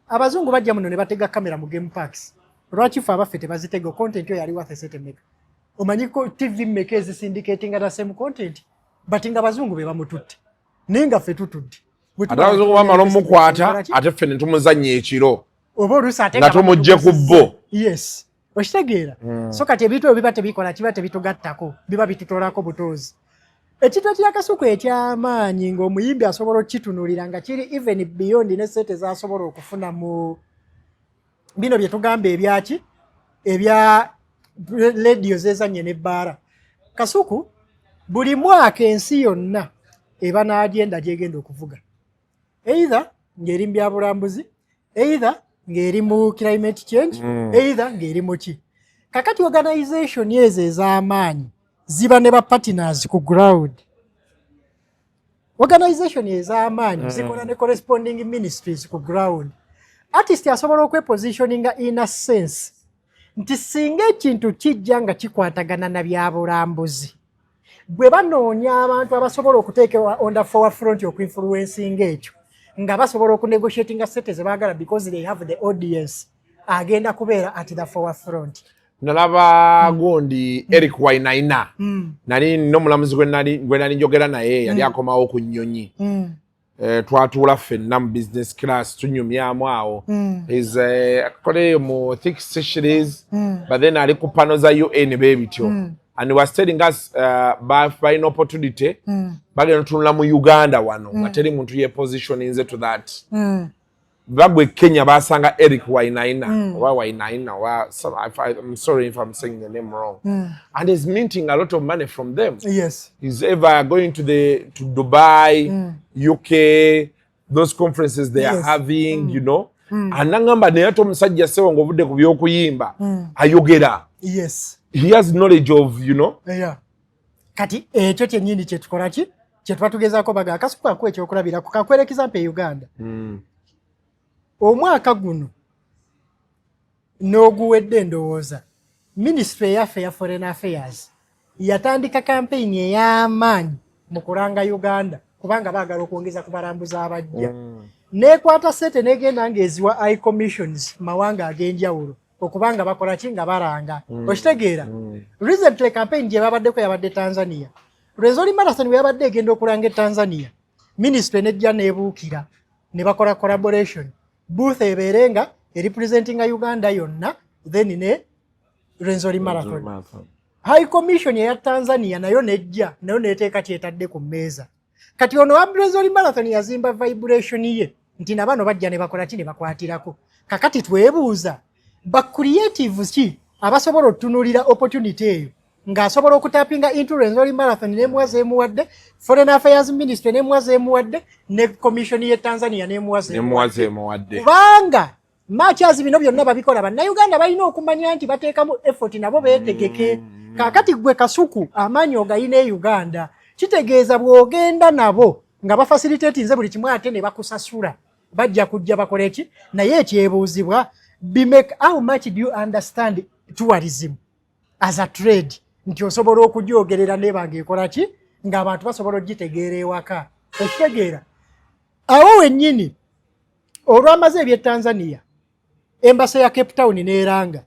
Abazungu bajja muno ne batega kamera mu game parks. Lwaki ffe abaffe tebazitega? Content oyo ali worth sente meka? Omanyi ko TV mmeka ezisyndicatinga the same content? But nga abazungu be bamututte, naye nga ffe tutudde. Bwe Ate tumala abazungu bamala omukwata, tukola ki? ate ffe ne tumuzannya ekiro Oba oluusi ate nga tumugje ku bo. Yes, okitegeera? So kati ebintu ebyo biba tebikola, kiba tebitugattako, biba bitutolako butoozi. Ekintu ekyakasuku ekyamaanyi ng'omuyimbi asobola okukitunuulira nga kiri even beyond ne sente zasobola okufuna mu bino bye tugamba ebyaki, ebya rediyo zezanye n'ebbaala. Kasuku, buli mwaka ensi yonna eba n'agenda gyegenda okuvuga, either ng'eri mu byabulambuzi, either ng'eri mu climate change, either ng'eri mu ki. Kakati organization ezo ez'amaanyi ziba ne ba partners ku ground. Organization ez'amaanyi zikola ne corresponding ministries ku ground. Artist asobola okwepositioninga in a sense nti singa ekintu kijja nga kikwatagana na byabulambuzi, bwe banoonya abantu abasobola okuteekebwa on the forefront okuinfluencinga ekyo, nga basobola okunegotiatinga sente ze baagala because they have the audience, agenda kubeera at the forefront. Nalaba gundi Eric Wainaina. Nali n'omulamuzi gwe nali njogera naye, yali akomawo ku nnyonyi. Twatuula ffenna mu business class, tunyumyamu awo. Is akoleyo mu thick Seychelles, but then ali ku panel za UN beebityo, and he was telling us balina opportunity, bagenda otunula mu Uganda wano nga teri muntu yepositioninze to that. Bagwe Kenya basanga Eric Wainaina oba Wainaina oba I'm sorry if I'm saying the name wrong, and he's minting a lot of money from them. He's ever going to Dubai, UK, those conferences they are having. Anangamba naye ate omusajja sewo ng'ovudde ku by'okuyimba, ayogera. He has knowledge of. Yeah. Kati ekyo kyennyini kyetukola ki, kyetuba tugezaako baga. Akasuku kakuwa ekyokulabirako, kakwera example e Uganda. Omwaka guno n'oguwedde, endowooza minisitule eyaffe eya foreign affairs yatandika kampeyini ey'amaanyi mu kulanga Uganda, kubanga baagala okwongeza ku balambuzi abajja. Neekwata sente negenda ng'eziwa high commissions mawanga ag'enjawulo okubanga bakola ki? Nga balanga. Okitegeera? Recently campaign gye babaddeko yabadde Tanzania. Rwenzori Marathon bwe yabadde egenda okulanga e Tanzania, minisitule nejja neebuukira ne bakola collaboration, booth ebeere nga erepresentinga Uganda yonna, then ne Rwenzori Marathon. High Commission eya Tanzania nayo nejja nayo neteeka kyetadde ku mmeeza. Kati ono wa Rwenzori Marathon yazimba vibration ye nti nabano bajja ne bakola ki? Ne bakwatirako. Kakati twebuuza, ba creative ki abasobola otutunuulira opportunity eyo ng'asobola okutapinga into Rwenzori Marathon nemuwa zeemuwadde, Foreign Affairs Ministry nemuwa zeemuwadde, ne commission ye Tanzania nemuwa zeemuwadde? Kubanga Matches bino byonna babikola. Bannayuganda balina okumanya nti bateekamu effort, nabo beetegeke. Kaakati gwe Kasuku, amaanyi ogayina e Uganda, kitegeeza bw'ogenda nabo nga bafacilitatinze buli kimu ate ne bakusasula, bajja kujja bakole ki? Naye ekyebuuzibwa bimeka, how much do you understand tourism as a trade, nti osobola okugyogerera nebanga ekola ki ng'abantu basobola ogitegeera ewaka? Okitegeera awo wennyini olwamaze eby'e Tanzania, embassy ya Cape Town n'eranga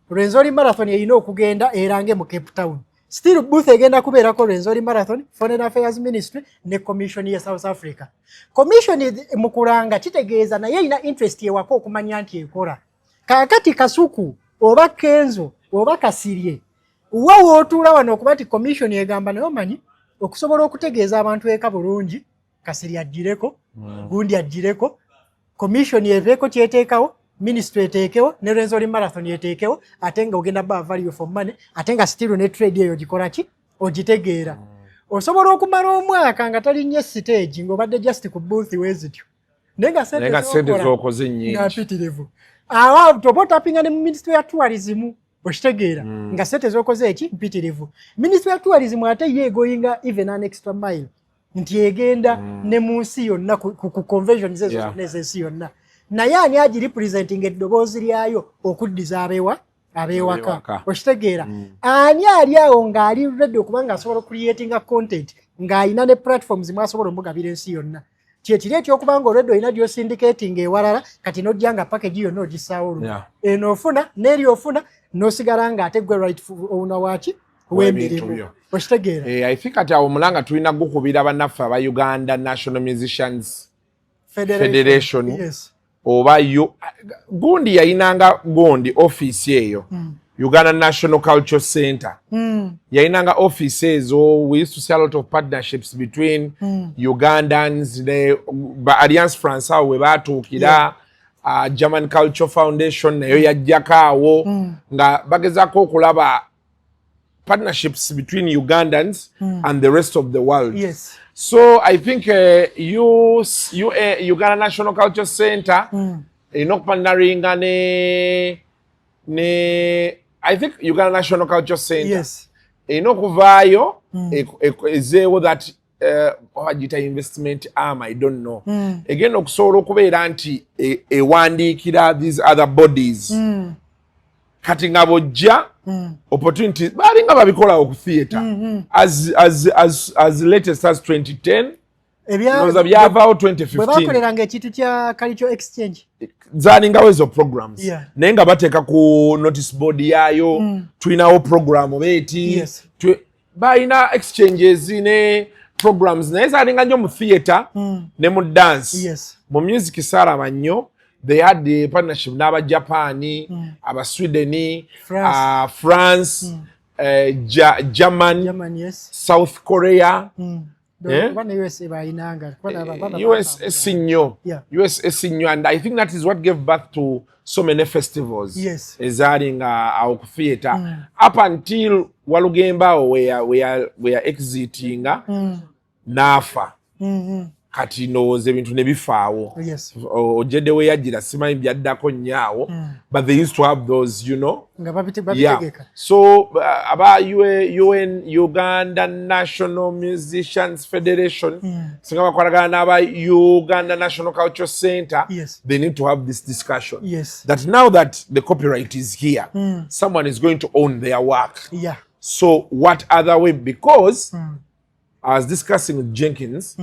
Rwenzori Marathon erina okugenda erange mu Cape Town. Still booth egenda kubeerako Rwenzori Marathon, Foreign Affairs Ministry ne commission ye South Africa. Commission mu kulanga kitegeeza naye erina interest ewaka okumanya nti ekola. Kaakati Kasuku oba Kenzo oba Kasirye, wa wootuula wano okuba nti commission egamba, naye omanyi okusobola okutegeeza abantu eka bulungi, Kasirye agireko, gundi agireko, commission eveeko kyeteekawo, ministry eteekewo, ne Rwenzori Marathon eteekewo, ate nga ogenda ba value for money, ate nga still ne trade eyo ogikola ki, ogitegeera. Osobola okumala omwaka nga talinnye stage, ng'obadde just ku booth weezityo, naye nga naye nga sente z'okoze nnyingi. Nga mpitirivu. Awo toba otapinga ne mu ministry ya tourism, okitegeera, nga sente z'okoze eki mpitirivu. Ministry ya tourism ate ye egoyinga even an extra mile nti egenda ne mu nsi yonna ku conventions ezo zonna ez'ensi yonna. Naye ani agirepresenting eddoboozi lyayo okuddiza abewa abewaka? Abewaka. Okitegeera, ani ali awo ng'ali ready okuba ng'asobola ocreatinga content ng'alina ne platforms mwasobola omugabira ensi yonna? Kyekiri ekyokuba nga olwedde olina gyosyndicating ewalala, kati nojja nga package yonna ogissaawo olumu, eno ofuna n'eri ofuna, n'osigala ng'ate gwe right owner waki w'ebintu w'emirimu. Byo. Okitegeera? Eh, I think kati awo mulanga tulina gukubira bannaffe aba Uganda National Musicians Federation. Yes. Oba yo gundi yayinanga gundi office eyo, Uganda National Culture Center, yayinanga office ezo. We used to see a lot of partnerships between Ugandans ne ba Alliance France awo we batuukira. German Culture Foundation nayo yajjako awo, nga bagezaako okulaba partnerships between Ugandans and the rest of the world. So I think Uganda National Culture Center erina okupartneringa ne I think Uganda National Culture Center erina okuvaayo ezeewo that bagiyita investment arm, I don't know, egenda okusobola okubeera nti ewandiikira these other bodies. Kati nga bw'ojja opportunities balinga babikola ku theatre as latest as 2010. Ndowooza byavaawo bwe 2015. Bakoleranga ekintu kya cultural exchange. Zalingawo ezo programs, naye nga bateeka ku notice board yaayo, tulinawo program beeti. Balina exchanges ne programs, naye zalinga nnyo mu theatre ne mu dance. Mu music saalaba nnyo. They had the partnership n'aba Japan, aba Sweden, France. France, German, German, yes. South Korea. Eh? Kuba ne USA bayinanga. Kuba USA si nnyo. USA si nnyo, and I think that is what gave birth to so many festivals ezaali nga awo ku theatre up until Walugembe awo we are exitinga n'afa. Kati ndowooza ebintu ne bifaawo. Ojedde we yajjira simanyi byaddako nnyo awo, but they used to have those. Nga babitegeka. So aba UN, Uganda National Musicians Federation, singa bakwatagana n'aba Uganda National Culture Center, they need to have this discussion that now that the copyright is here, someone is going to own their work. So what other way? Because I was discussing with Jenkins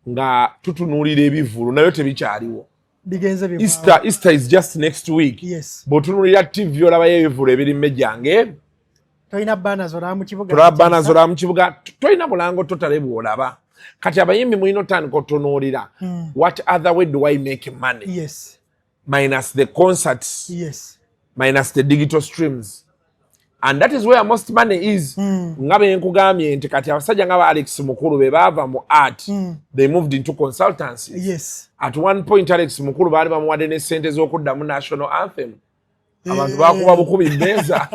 nga tutunuulira ebivvulu nayo tebikyaliwo. Bigenze bivaawo. Easter is just next week. Bw'otunuulira TV olabayo ebivvulu ebiri mmejjange. Tolina banners olaba mu kibuga. Tolaba banners olaba mu kibuga, tolina bulango totale bw'olaba. Kati abayimbi mulina otandika otunuulira, what other way do I make money minus the concerts, minus the digital streams? And that is where most money is. Nga bwe nkugambye nti kati abasajja nga ba Alex Mukulu be baava mu art, they moved into consultancies. At one point Alex Mukulu baali bamuwadde ne sente z'okuddamu national anthem, abantu bakuba bukubi mmeeza.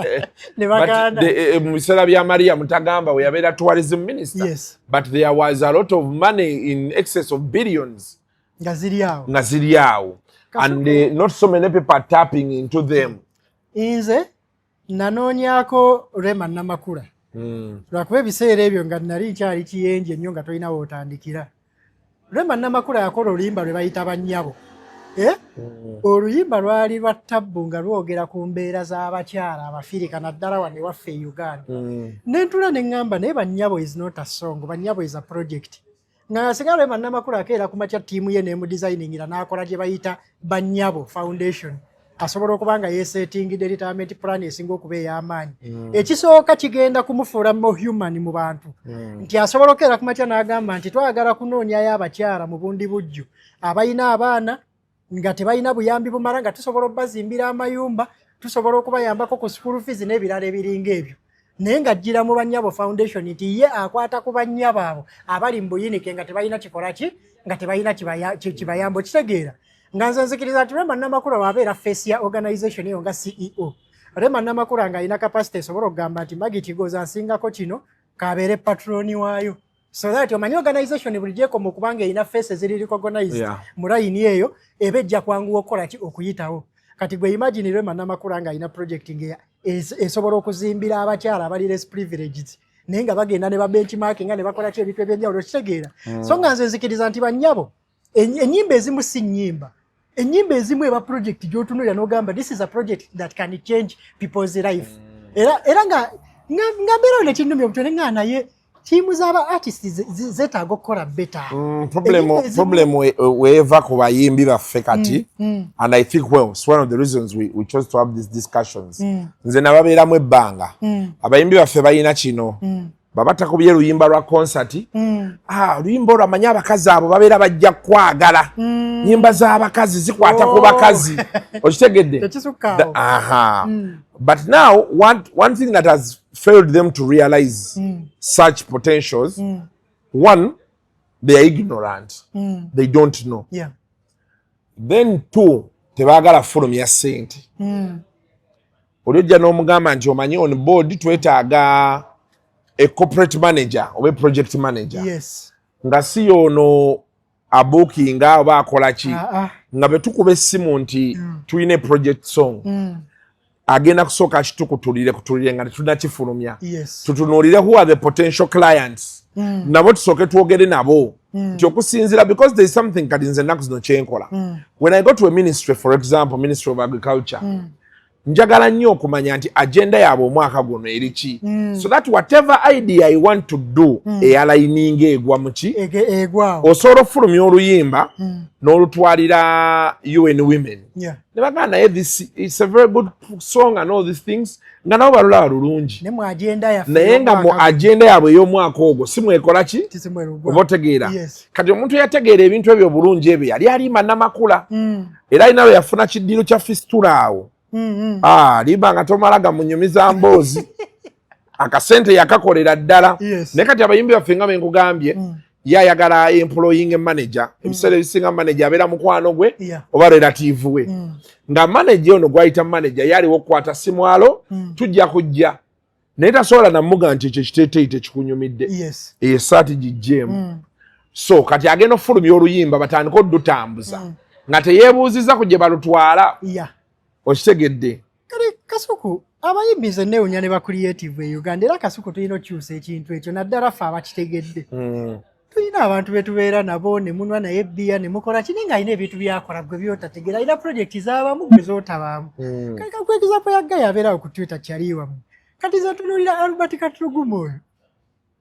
Ne But bagaana. Mu biseera bya Maria Mutagamba we yabeera tourism minister, but there was a lot of money in excess of billions nga ziri awo. Nga ziri awo. And not so many people are tapping into them. Nze nanoonyako Rema Namakula lwakuba ebiseera ebyo nga nali nkyali kiyenje nnyo nga tolina wootandikira. Rema Namakula yakola oluyimba lwe bayita Bannyabo. Eh? Oluyimba lwali lwa tabbu nga lwogera ku mbeera z'abakyala Abafirika, naddala wano ewaffe e Uganda. Nentula ne ŋŋamba, naye Bannyabo is not a song, Bannyabo is a project. Nga singa Rema Namakula akeera ku makya, ttiimu ye n'emudesigningira n'akola gye bayita Bannyabo Foundation, asobola okuba nga yeesetingidde retirement plan esinga okuba ey'amaanyi. Ekisooka kigenda kumufuula more human mu bantu, nti asobola okukeera ku makya n'agamba nti twagala kunoonyayo abakyala mu bundi bujju abalina abaana nga tebalina buyambi bumala, nga tusobola okubazimbira amayumba, tusobola okubayambako ku school fees n'ebirala ebiringa ebyo, naye ng'ajjira mu Bannyabo Foundation, nti ye akwata ku bannyabo abo abali mu buyinike nga tebalina kikola ki, nga tebalina kibayamba. Okitegeera nga nze nzikiriza nti Rema Namakula wabeera face ya organization eyo nga CEO, Rema Namakula ng'alina capacity esobola okugamba nti Maggie Kigoza nsingako kino, kabeere patron waayo, so that omanyi organization buli gyekoma okubanga erina face eziri recognized mu layini eyo, eba ejja kwanguwa okukola ki, okuyitawo. Kati gwe imagine Rema Namakula ng'alina project nga esobola okuzimbira abakyala abali less privileged, naye nga bagenda ne ba benchmarking nga ne bakola ki, ebintu ebyenjawulo. Kitegeera? So nga nze nzikiriza nti bannyabo, ennyimba ezimu si nnyimba, ennyimba ezimu eba project gy'otunuulira n'ogamba, this is a project that can change people's life. Era nga mbeerawo nekinnumya omutwe ne ŋŋaa, naye ttiimu z'aba artist zeetaaga okukola better. Problem weeva ku bayimbi baffe kati, and I think, well, it's one of the reasons we chose to have these discussions. Nze nababeeramu ebbanga. Abayimbi baffe balina kino, baba takubye luyimba lwa concert, ah, oluyimba olwo amanyi abakazi abo babeera bajja kwagala. Nyimba z'abakazi zikwata ku bakazi, okitegedde? Tekisukkaawo. Aha. But now one thing that has failed them to realize such potentials, one, they are ignorant, they don't know. Then two, tebaagala fulumya ssente. Oli ojja n'omugamba nti omanyi on board twetaaga a corporate manager oba a project manager, nga si yono abookinga oba akola ki, nga bwe tukuba essimu nti tulina e project song, agenda kusooka akitukutulire kutulire nga tetunakifulumya, tutunuulire who are the potential clients, nabo tusooke twogere nabo nti okusinziira, because there is something kati nze ennaku zino kyenkola. When I go to a ministry, for example Ministry of Agriculture, njagala nnyo okumanya nti agenda yaabwe omwaka guno eri ki, so that whatever idea I want to do eyaligninga egwa muki. Egwawo. Osobola okufulumya oluyimba n'olutwalira UN Women, ne bagamba naye this is a very good song and all these things, nga nabo balulaba lulungi, ne mu agenda yaffe naye nga mu y'omwaka agenda yaabwe ey'omwaka ogwo si mwekola ki. Tisimwerugwa. Oba otegeera? Yes. Kati omuntu eyategeera ebintu ebyo obulungi ebyo yali alima Namakula, era alina lwe yafuna kiddiiro kya fistula awo. Ah, limba nga tomala gamunyumiza mboozi, akasente yakakolera ddala. Naye kati abayimbi baffe, nga benkugambye, ye ayagala employing manager. Ebiseera ebisinga manager abeera mukwano gwe oba relative we, nga manager ono gwayita manager ye aliwo okukwata simwalo, tujja kujja, naye tasobola namuga nti ekyo ekiteeteeyi tekikunyumidde, eyo essaati gijjeemu. So kati agenda okufulumya oluyimba, batandike oddutambuza nga teyeebuuziza ku gye balutwala. Okitegedde? Kale Kasuku, abayimbi nze neewunya ne ba creative e Uganda. Era Kasuku, tulina okukyusa ekintu ekyo, naddala ffe abakitegedde. Tulina abantu betubeera nabo ne munwa naye ebbiya ne mukola kini, ng'alina ebintu byakola gwe byotategeera, alina project z'abamu gwe zootabaamu. Kale kakuwa example ya guy abeerawo ku Twitter, kyali wammwe. Kati nze ntunuulira Albert Katulugumu oyo,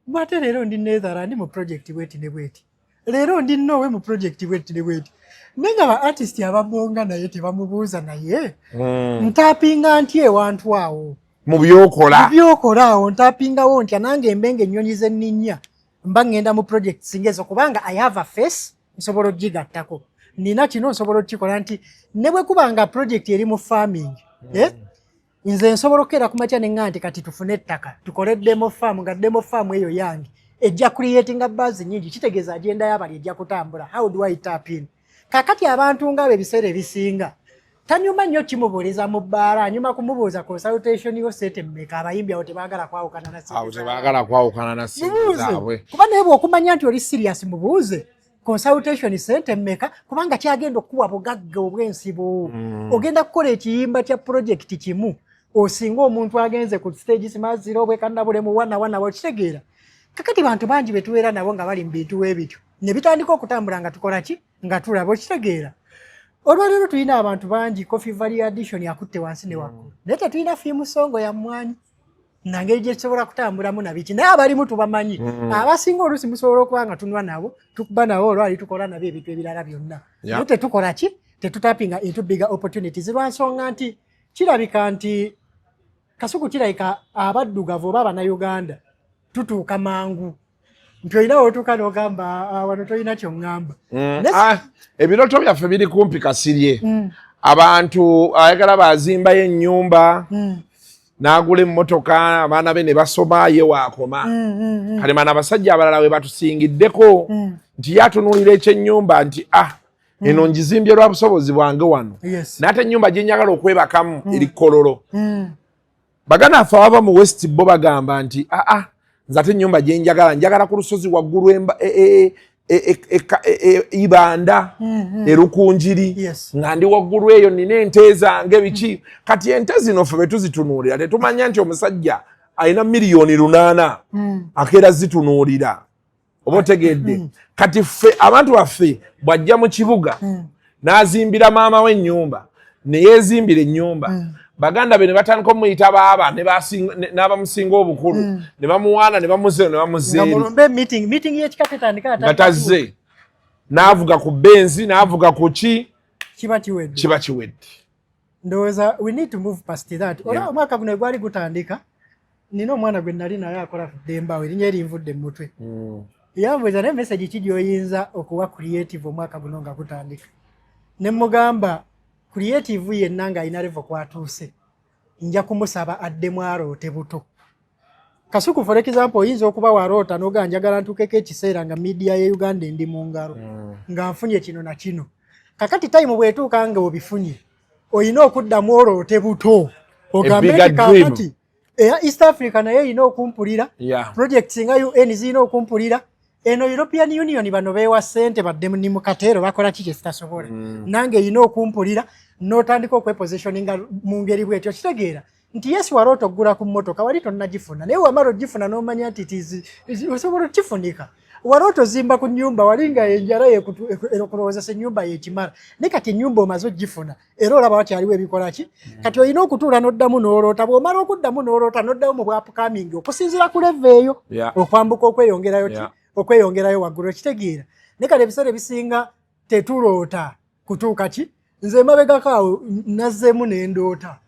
bwate leero ndi Netherland mu project bweti ne bweti, leero ndi Norway mu project bweti ne bweti, naye nga ba artist ababonga naye tebamubuuza, naye ntappinga ntya ewantu awo mu byokola? Byokola awo ntappingawo ntya nange embe nga ennyonyi zenninnya mba ŋŋenda mu projects ngezo, kubanga I have a face, nsobola ogigattako, nina kino nsobola okukikola, nti ne bwe kuba nga project eri mu farming, eh? Nze nsobola okukeera ku makya ne ŋŋa nti kati tufune ettaka tukole demo farm, nga demo farm eyo yange ejja creatinga buzz nyingi, kitegeeza agenda y'abali ejja kutambula. How do I tap in? Kakati abantu ngaabo ebiseera ebisinga tanyuma nnyo kimubuuliza mu bbaala, anyuma kumubuuza consultation yo sente mmeka. Abayimbi awo tebaagala kwawukana na sente awo zaabwe. Tebaagala kwawukana na sente Mubuuze. zaabwe. Kuba naye bw'okumanya nti oli serious, mubuuze. Consultation sente mmeka? Kubanga kyagenda okukuwa bugagga obw'ensibo. Ogenda kukola ekiyimba kya project kimu, osinga omuntu agenze ku stage simaziro obwekannabulemu wana wana, okitegeera? Kakati bantu bangi betubeera nabo nga bali mu bintu webityo ne bitandika okutambula nga tukola ki, nga tulaba, okitegeera? Olwaleero tulina abantu bangi, coffee value addition akutte wansi ne waggulu, naye tetulina theme song ya mmwanyi nangeri gye tusobola kutambulamu nabiki, naye abalimu tubamanyi. Abasinga oluusi musobola okuba nga tunywa nabo, tukuba nabo, olwali tukola nabo ebintu ebirala byonna, naye tetukola ki, tetutapinga into bigger opportunities, lwansonga nti kirabika nti Kasuku, kirabika abaddugavu oba Abannayuganda tutuuka mangu nti olina wotuuka n'ogamba, "Ah, wano tolina kyoŋŋamba." Ah, ebirooto byaffe biri kumpi, Kasirye. Abantu ayagala bazimbayo ennyumba, n'agula emmotoka, abaana be ne basoma, ye waakoma. Kalemana abasajja abalala we batusingiddeko nti ye atunuulira ekyennyumba nti, ah, eno ngizimbye lwa busobozi bwange wano, naye ate ennyumba gye njagala okwebakamu eri Kololo. Baganda affe abava mu West bo bagamba nti, aa, nze ate ennyumba gye njagala, njagala ku lusozi waggulu Ibanda, Erukunjiri, nga ndi waggulu eyo, nina ente zange, biki. Kati ente zino ffe bwe tuzitunuulira, tetumanya nti omusajja alina 8 miliyoni akeera zitunuulira, oba otegedde? Kati ffe abantu baffe bw'ajja mu kibuga n'azimbira maama we ennyumba, ne yeezimbira ennyumba, baganda be ne batandika omuyita baaba, n'abamusinga obukulu ne bamuwaana, ne bamuzeero, ne nga bamuzeeri. Mulumbe meeting, meeting y'ekika tetandika nga tazze, n'avuga ku Benz, n'avuga ku ki. Kiba kiwedde. Kiba kiwedde. Ndowooza we need to move past that. Olaba omwaka guno gwali gutandika, nina omwana gwe nali naye akola ku ddembawo, erinnya erinvudde mu mutwe, yambuuza, naye message ki gy'oyinza okuwa creative omwaka guno nga gutandika? Ne mugamba, creative yenna ng'alina level kwatuuse, nja kumusaba addemu aloote buto. Kasuku, for example, oyinza okuba waroota noga, njagala ntuukeko ekiseera nga media ye Uganda endi mu ngalo, nga nfunye kino na kino. Kakati time bw'etuuka nga obifunye, olina okuddamu oloote buto, ogambe bigger nti dream. Kakati eya East Africa naye erina okumpulira, projects nga UN zirina okumpulira, eno European Union, bano beewa ssente badde ni mu kateero, bakola ki kyesitasobola, nange erina okumpulira. N'otandika okwepositioninga mu ngeri bwetyo, kitegeera nti yes, waloota okugula ku mmotoka, wali tonnagifuna, naye wamala ogifuna n'omanya nti osobola okifunika. Waloota ozimba ku nnyumba, wali nga enjala ekulowoozesa ennyumba yekimala, naye kati ennyumba omaze ogifuna, era olaba wakyaliwo ebikola ki. Kati olina okutuula n'oddamu n'oloota. Bw'omala okuddamu n'oloota, n'oddamu mu bw'upcoming okusinziira ku level eyo, okwambuka, okweyongerayo ki, okweyongerayo waggulu, okitegeera? Naye kati ebiseera ebisinga tetuloota kutuuka ki. Nze emabegako awo nazzeemu nendoota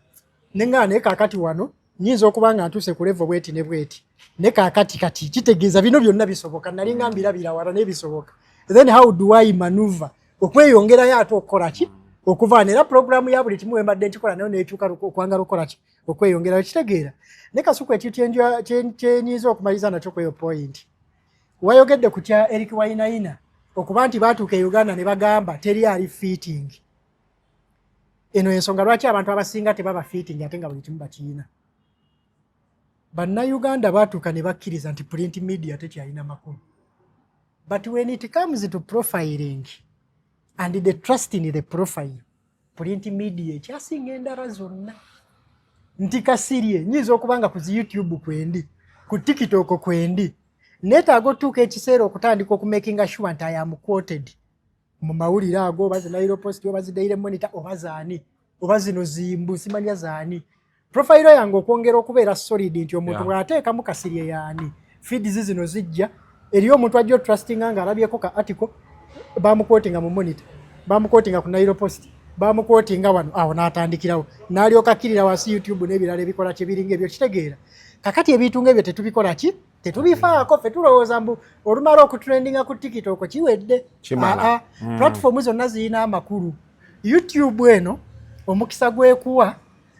neŋŋaa, naye kaakati wano nyinza okuba nga ntuuse ku level bweti ne bweti, ne kaakati kati kitegeeza bino byonna bisoboka, nali nga mbirabira wala n'ebisoboka. Then how do I maneuver okweyongerayo ate okukola ki, okuvaana era puroguramu ya buli kimu wembadde nkikola nayo nekyuka okwangala okukola ki, okweyongerayo, kitegeera? Ne Kasuku, ekintu kyenyinza okumaliriza nakyo kweyo point wayogedde ku kya Eric Wainaina, okuba nti baatuuka e Uganda ne bagamba teri ali fitting. Eno ensonga lwaki abantu abasinga tebaba fitting ate nga buli kimu bakiyina. Bannayuganda baatuuka ne bakkiriza nti print media tekyalina makulu, but when it comes to profiling and the trust in the profile, print media ekyasinga endala zonna. Nti Kasirye nyinza okuba nga ku zi YouTube kwendi, ku TikTok kwendi, neetaaga otuuka ekiseera okutandika okumakinga sure nti I am quoted mu mawulire ago, oba zi Nile Post, oba zi Daily Monitor, oba zaani, oba zino zimbu simanya zaani, profile yange okwongera okubeera solid, nti omuntu bw'ateekamu Kasirye yaani, feeds zino zijja eriyo omuntu ajja otrustinga nga alabyeko ka article, bamuquotinga mu Monitor, bamuquotinga ku Nile Post, bamuquotinga wano, awo n'atandikirawo n'alyoka akkirira wansi YouTube n'ebirala ebikola kyebiringa ebyo, kitegeera? Kakati ebintu ng'ebyo tetubikola ki, tetubifaako. Ffe tulowooza mbu olumala okutrendinga ku TikTok kiwedde. Kimala. Aa, platform zonna zirina amakulu. YouTube eno omukisa gwekuwa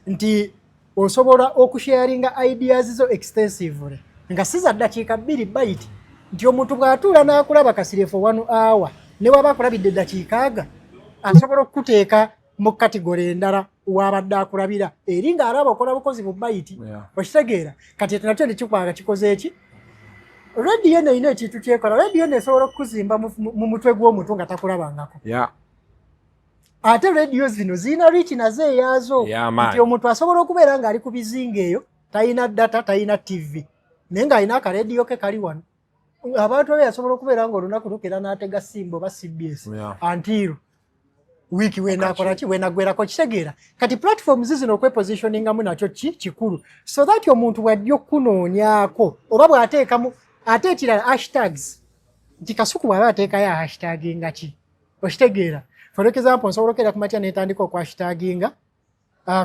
nti osobola okusharinga ideas zo extensively, nga si za ddakiika 2 bite, nti omuntu bw'atuula n'akulaba Kasirye for one hour, ne waba akulabidde eddakiika aga, asobola okukuteeka mu category endala wabadde akulabira eri ng'alaba okola bukozi bu bite. Okitegeera? Kati ekyo nakyo nekikwanga kikoze eki. Radio eno erina ekintu kyekola. Radio eno esobola okukuzimba mu mutwe gw'omuntu nga takulabangako. Ate radio zino zirina reach nazo eyaazo, nti omuntu asobola okubeera ng'ali ku bizinga eyo, talina data, talina TV, naye ng'alina akarediyo ke kali wano. Abantu abe asobola okubeera nga olunaku lukera n'atega Simba oba CBS until wiiki wenakola ki, wenagwerako. Kitegeera? Kati platforms zino okwepositioningamu nakyo ki kikulu, so that omuntu bw'ajja okunoonyaako oba bw'ateekamu. Ate ekirala, hashtags, nti Kasuku bw'aba ateekayo hashtaginga ki, okitegeera? For example, nsobola okera ku makya netandika okuhashtaginga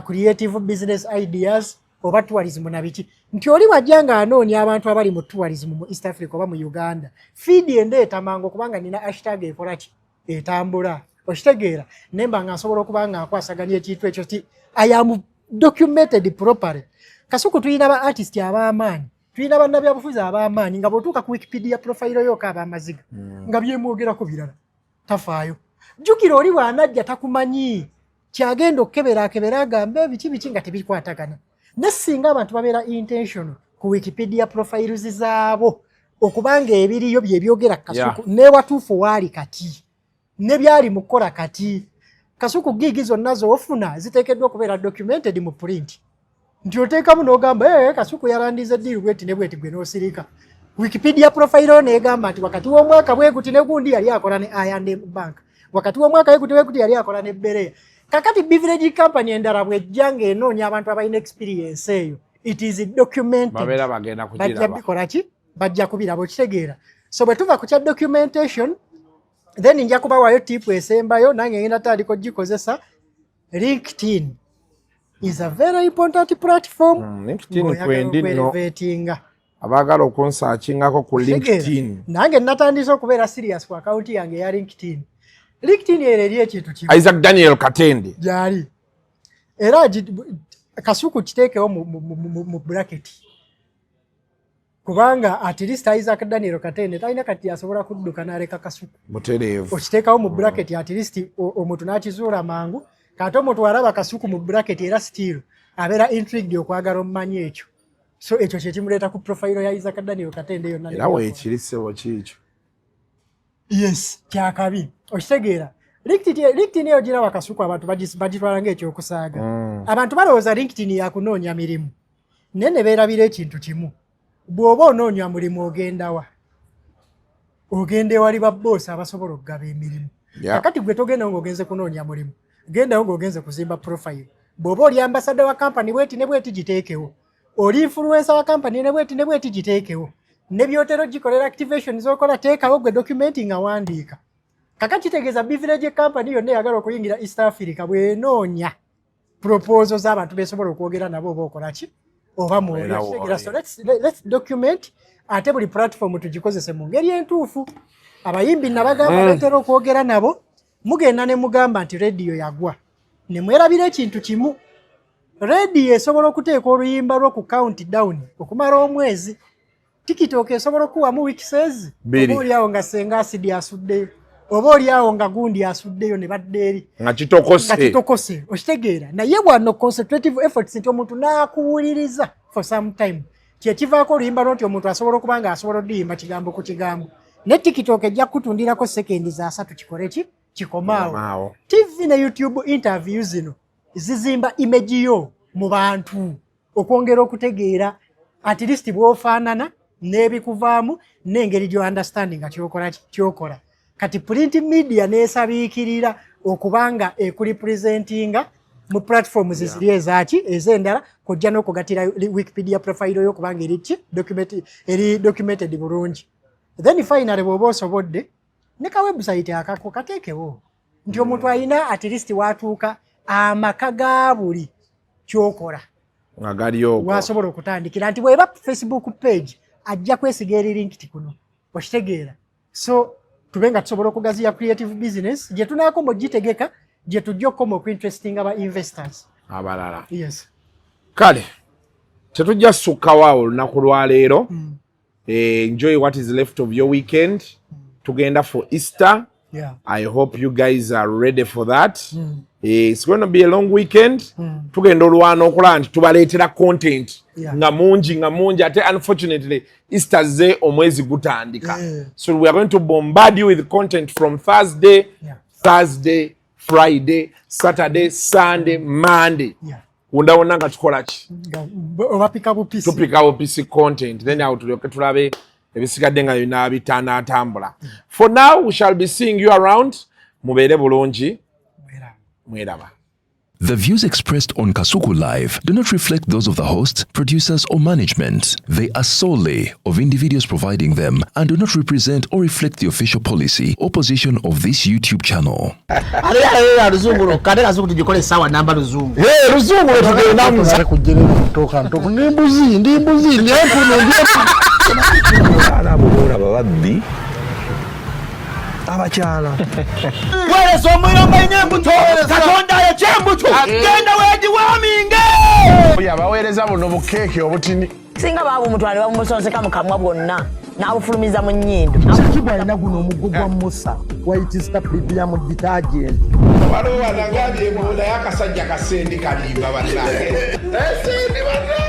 creative business ideas oba tourism na biki, nti oli wajja ng'anoonya abantu abali mu tourism mu East Africa oba mu Uganda, feed endeeta mangu okubanga nina hashtag ekola ki, etambula. Okitegeera? Nemba nga nsobola okuba nga nkwasaganya ekintu ekyo ti I am documented properly. Kasuku, tulina ba artist ab'amaanyi, tulina bannabyabufuzi ab'amaanyi, nga bw'otuuka ku Wikipedia profile yooka ab'amaziga, nga byemwogerako birala, tafaayo. Jjukira, oli bw'anajja takumanyi, kyagenda okukebera akebera agambe biki biki nga tebikwatagana. Ne singa abantu babeera intentional ku Wikipedia profiles zaabo, okubanga ebiriyo byebyogera Kasuku newatuufu waali kati ne byali mu kukola kati. Kasuku, gig zonna z'ofuna ziteekeddwa okubeera documented mu print, nti oteekamu n'ogamba, "Ee, Kasuku yalandiza deal bweti ne bweti," gwe n'osirika. Wikipedia profile yo n'egamba nti wakati w'omwaka bwe guti ne gundi yali akola ne I&M Bank, wakati w'omwaka bwe guti bwe guti yali akola ne Berea. Kakati beverage company endala bw'ejja ng'enoonya abantu abalina experience eyo, it is documented. Babeera bagenda Bajja kugiraba. bikola ki, bajja kubiraba. Okitegeera? So bwe tuva ku kya documentation, then nja kubawayo tip esembayo, nange ngenda tandika ogikozesa. LinkedIn is a very important platform. LinkedIn ng'oyagala kwendi nno. okwelevatinga. Abaagala okunsaakingako ku Kitegeera? LinkedIn. Nange natandise okubeera serious ku akawunti yange eya LinkedIn. LinkedIn ero eri ekintu kimu. Isaac Daniel Katende. Gyali era Kasuku kiteekewo mu bracket, kubanga at least Isaac Daniel Katende talina kati asobola kudduka n'aleka Kasuku. Butereevu. Okiteekawo mu bracket, at least omuntu n'akizuula mangu. Kate omuntu alaba Kasuku mu bracket, era still abeera intrigued okwagala omumanyi ekyo. So ekyo kyekimuleeta ku profile ya Isaac Daniel Katende yonna. Era weekiri, ssebo, kiikyo. Yes, kyakabi. Okitegeera? LinkedIn eyo giraba, Kasuku, abantu bagitwala ng'ekyokusaaga. Abantu balowooza LinkedIn yakunoonya mirimu, naye ne beerabira ekintu kimu: bw'oba onoonya mulimu ogendawa? Ogenda ewali babboosi abasobola okugaba emirimu. Kakati gwe togenda ng'ogenze kunoonya mulimu, gendawo ng'ogenze kuzimba profile. Bw'oba oli ambassador wa kampani bweti ne bweti, giteekewo. Oli influencer wa kampani ne bweti ne bweti, giteekewo. Ne byotera ogikolera activation z'okola, teekawo. Gwe document nga wandiika. Kaka kitegeeza beverage company yonna eyagala okuyingira East Africa bw'enoonya proposal z'abantu besobola okwogera nabo, oba okola ki oba Era mwogera. So let's document, ate buli platform tugikozese mu ngeri entuufu. Abayimbi nabagamba betera okwogera nabo, mugenda ne mugamba nti rediyo yagwa, ne mwerabira ekintu kimu: rediyo esobola okuteeka oluyimba lwo ku count down okumala omwezi, TikTok esobola okuwamu weeks 2. Oba oliawo nga Senga Asidi asuddeyo, oba oliawo nga gundi asuddeyo, ne badda eri nga kitokose. Nga kitokose. Okitegeera? Naye wano concentrative efforts, nti omuntu n'akuwuliriza for some time, kyekivaako oluyimba lwo, nti omuntu asobola okuba nga asobola odiyimba kigambo ku kigambo. Ne TikTok ejja kukutundirako sekendi za 30, kikole ki, kikomaawo. Kikomaawo. TV ne YouTube interview zino zizimba image yo mu bantu, okwongera okutegeera at least bw'ofaanana n'ebikuvaamu n'engeri gyo understanding nga kyokola kyokola. Kati print media n'esabiikirira okubanga ekurepresentinga mu platforms ziri ezaki ez'endala, kojja n'okugatira Wikipedia profile yo kubanga eri ki document, eri documented bulungi. Then finally, bw'oba osobodde, ne ka website akako kateekewo, nti omuntu alina at least watuuka amaka ga buli kyokola nga gali okwo. Wasobola okutandikira, nti bweba Facebook page ajja kwesiga eri linked kuno. Okitegeera? So tube nga tusobola okugaziya creative business gye tunaakoma ogitegeka, gye tujja okukoma okuinterestinga ba investors abalala. Yes. Kale tetujja sukkawo awo olunaku lwaleero. Enjoy what is left of your weekend. Tugenda for Easter. I hope you guys are ready for that. It's going to be a long weekend. Tugenda olwana okulaba nti tubaleetera content nga mungi, nga mungi. Ate unfortunately Easter ze omwezi gutandika, so we are going to bombard you with content from Thursday, Thursday, Friday, Saturday, Sunday, Monday. Wonna wonna nga tukola ki? Obapika bupisi. Tupika bupisi content, then awo tulyoke tulabe ebisigadde nga byonna bitanaatambula. For now, we shall be seeing you around. Mubeere bulungi, mweraba. The views expressed on Kasuku Live do not reflect those of the hosts, producers, or management. They are solely of individuals providing them and do not represent or reflect the official policy or position of this YouTube channel. Ate ate luzungu lwokka, ate Kasuku tugikole essaawa namba luzungu. Luzungu lwetugendamu. Kujjerera ntoka ndi mbuzi, ndi mbuzi, ndi empunu, ndi Abaana abo boolaba babbi abakyala. Weereza omuyomba ina embuto, Katonda ayokya embuto, genda weegiwaaminge. Oyo abaweereza buno bukeeke obutini. Singa baabumutwala ne babumusonseka mu kamwa bwonna n'abufulumiza mu nnyindo. Kibu alina guno omuggo gwa Musa, White Star Premium detergent. Waliwo wanagambye naye akasajja kasendi kalimba bannange, esendi bannange.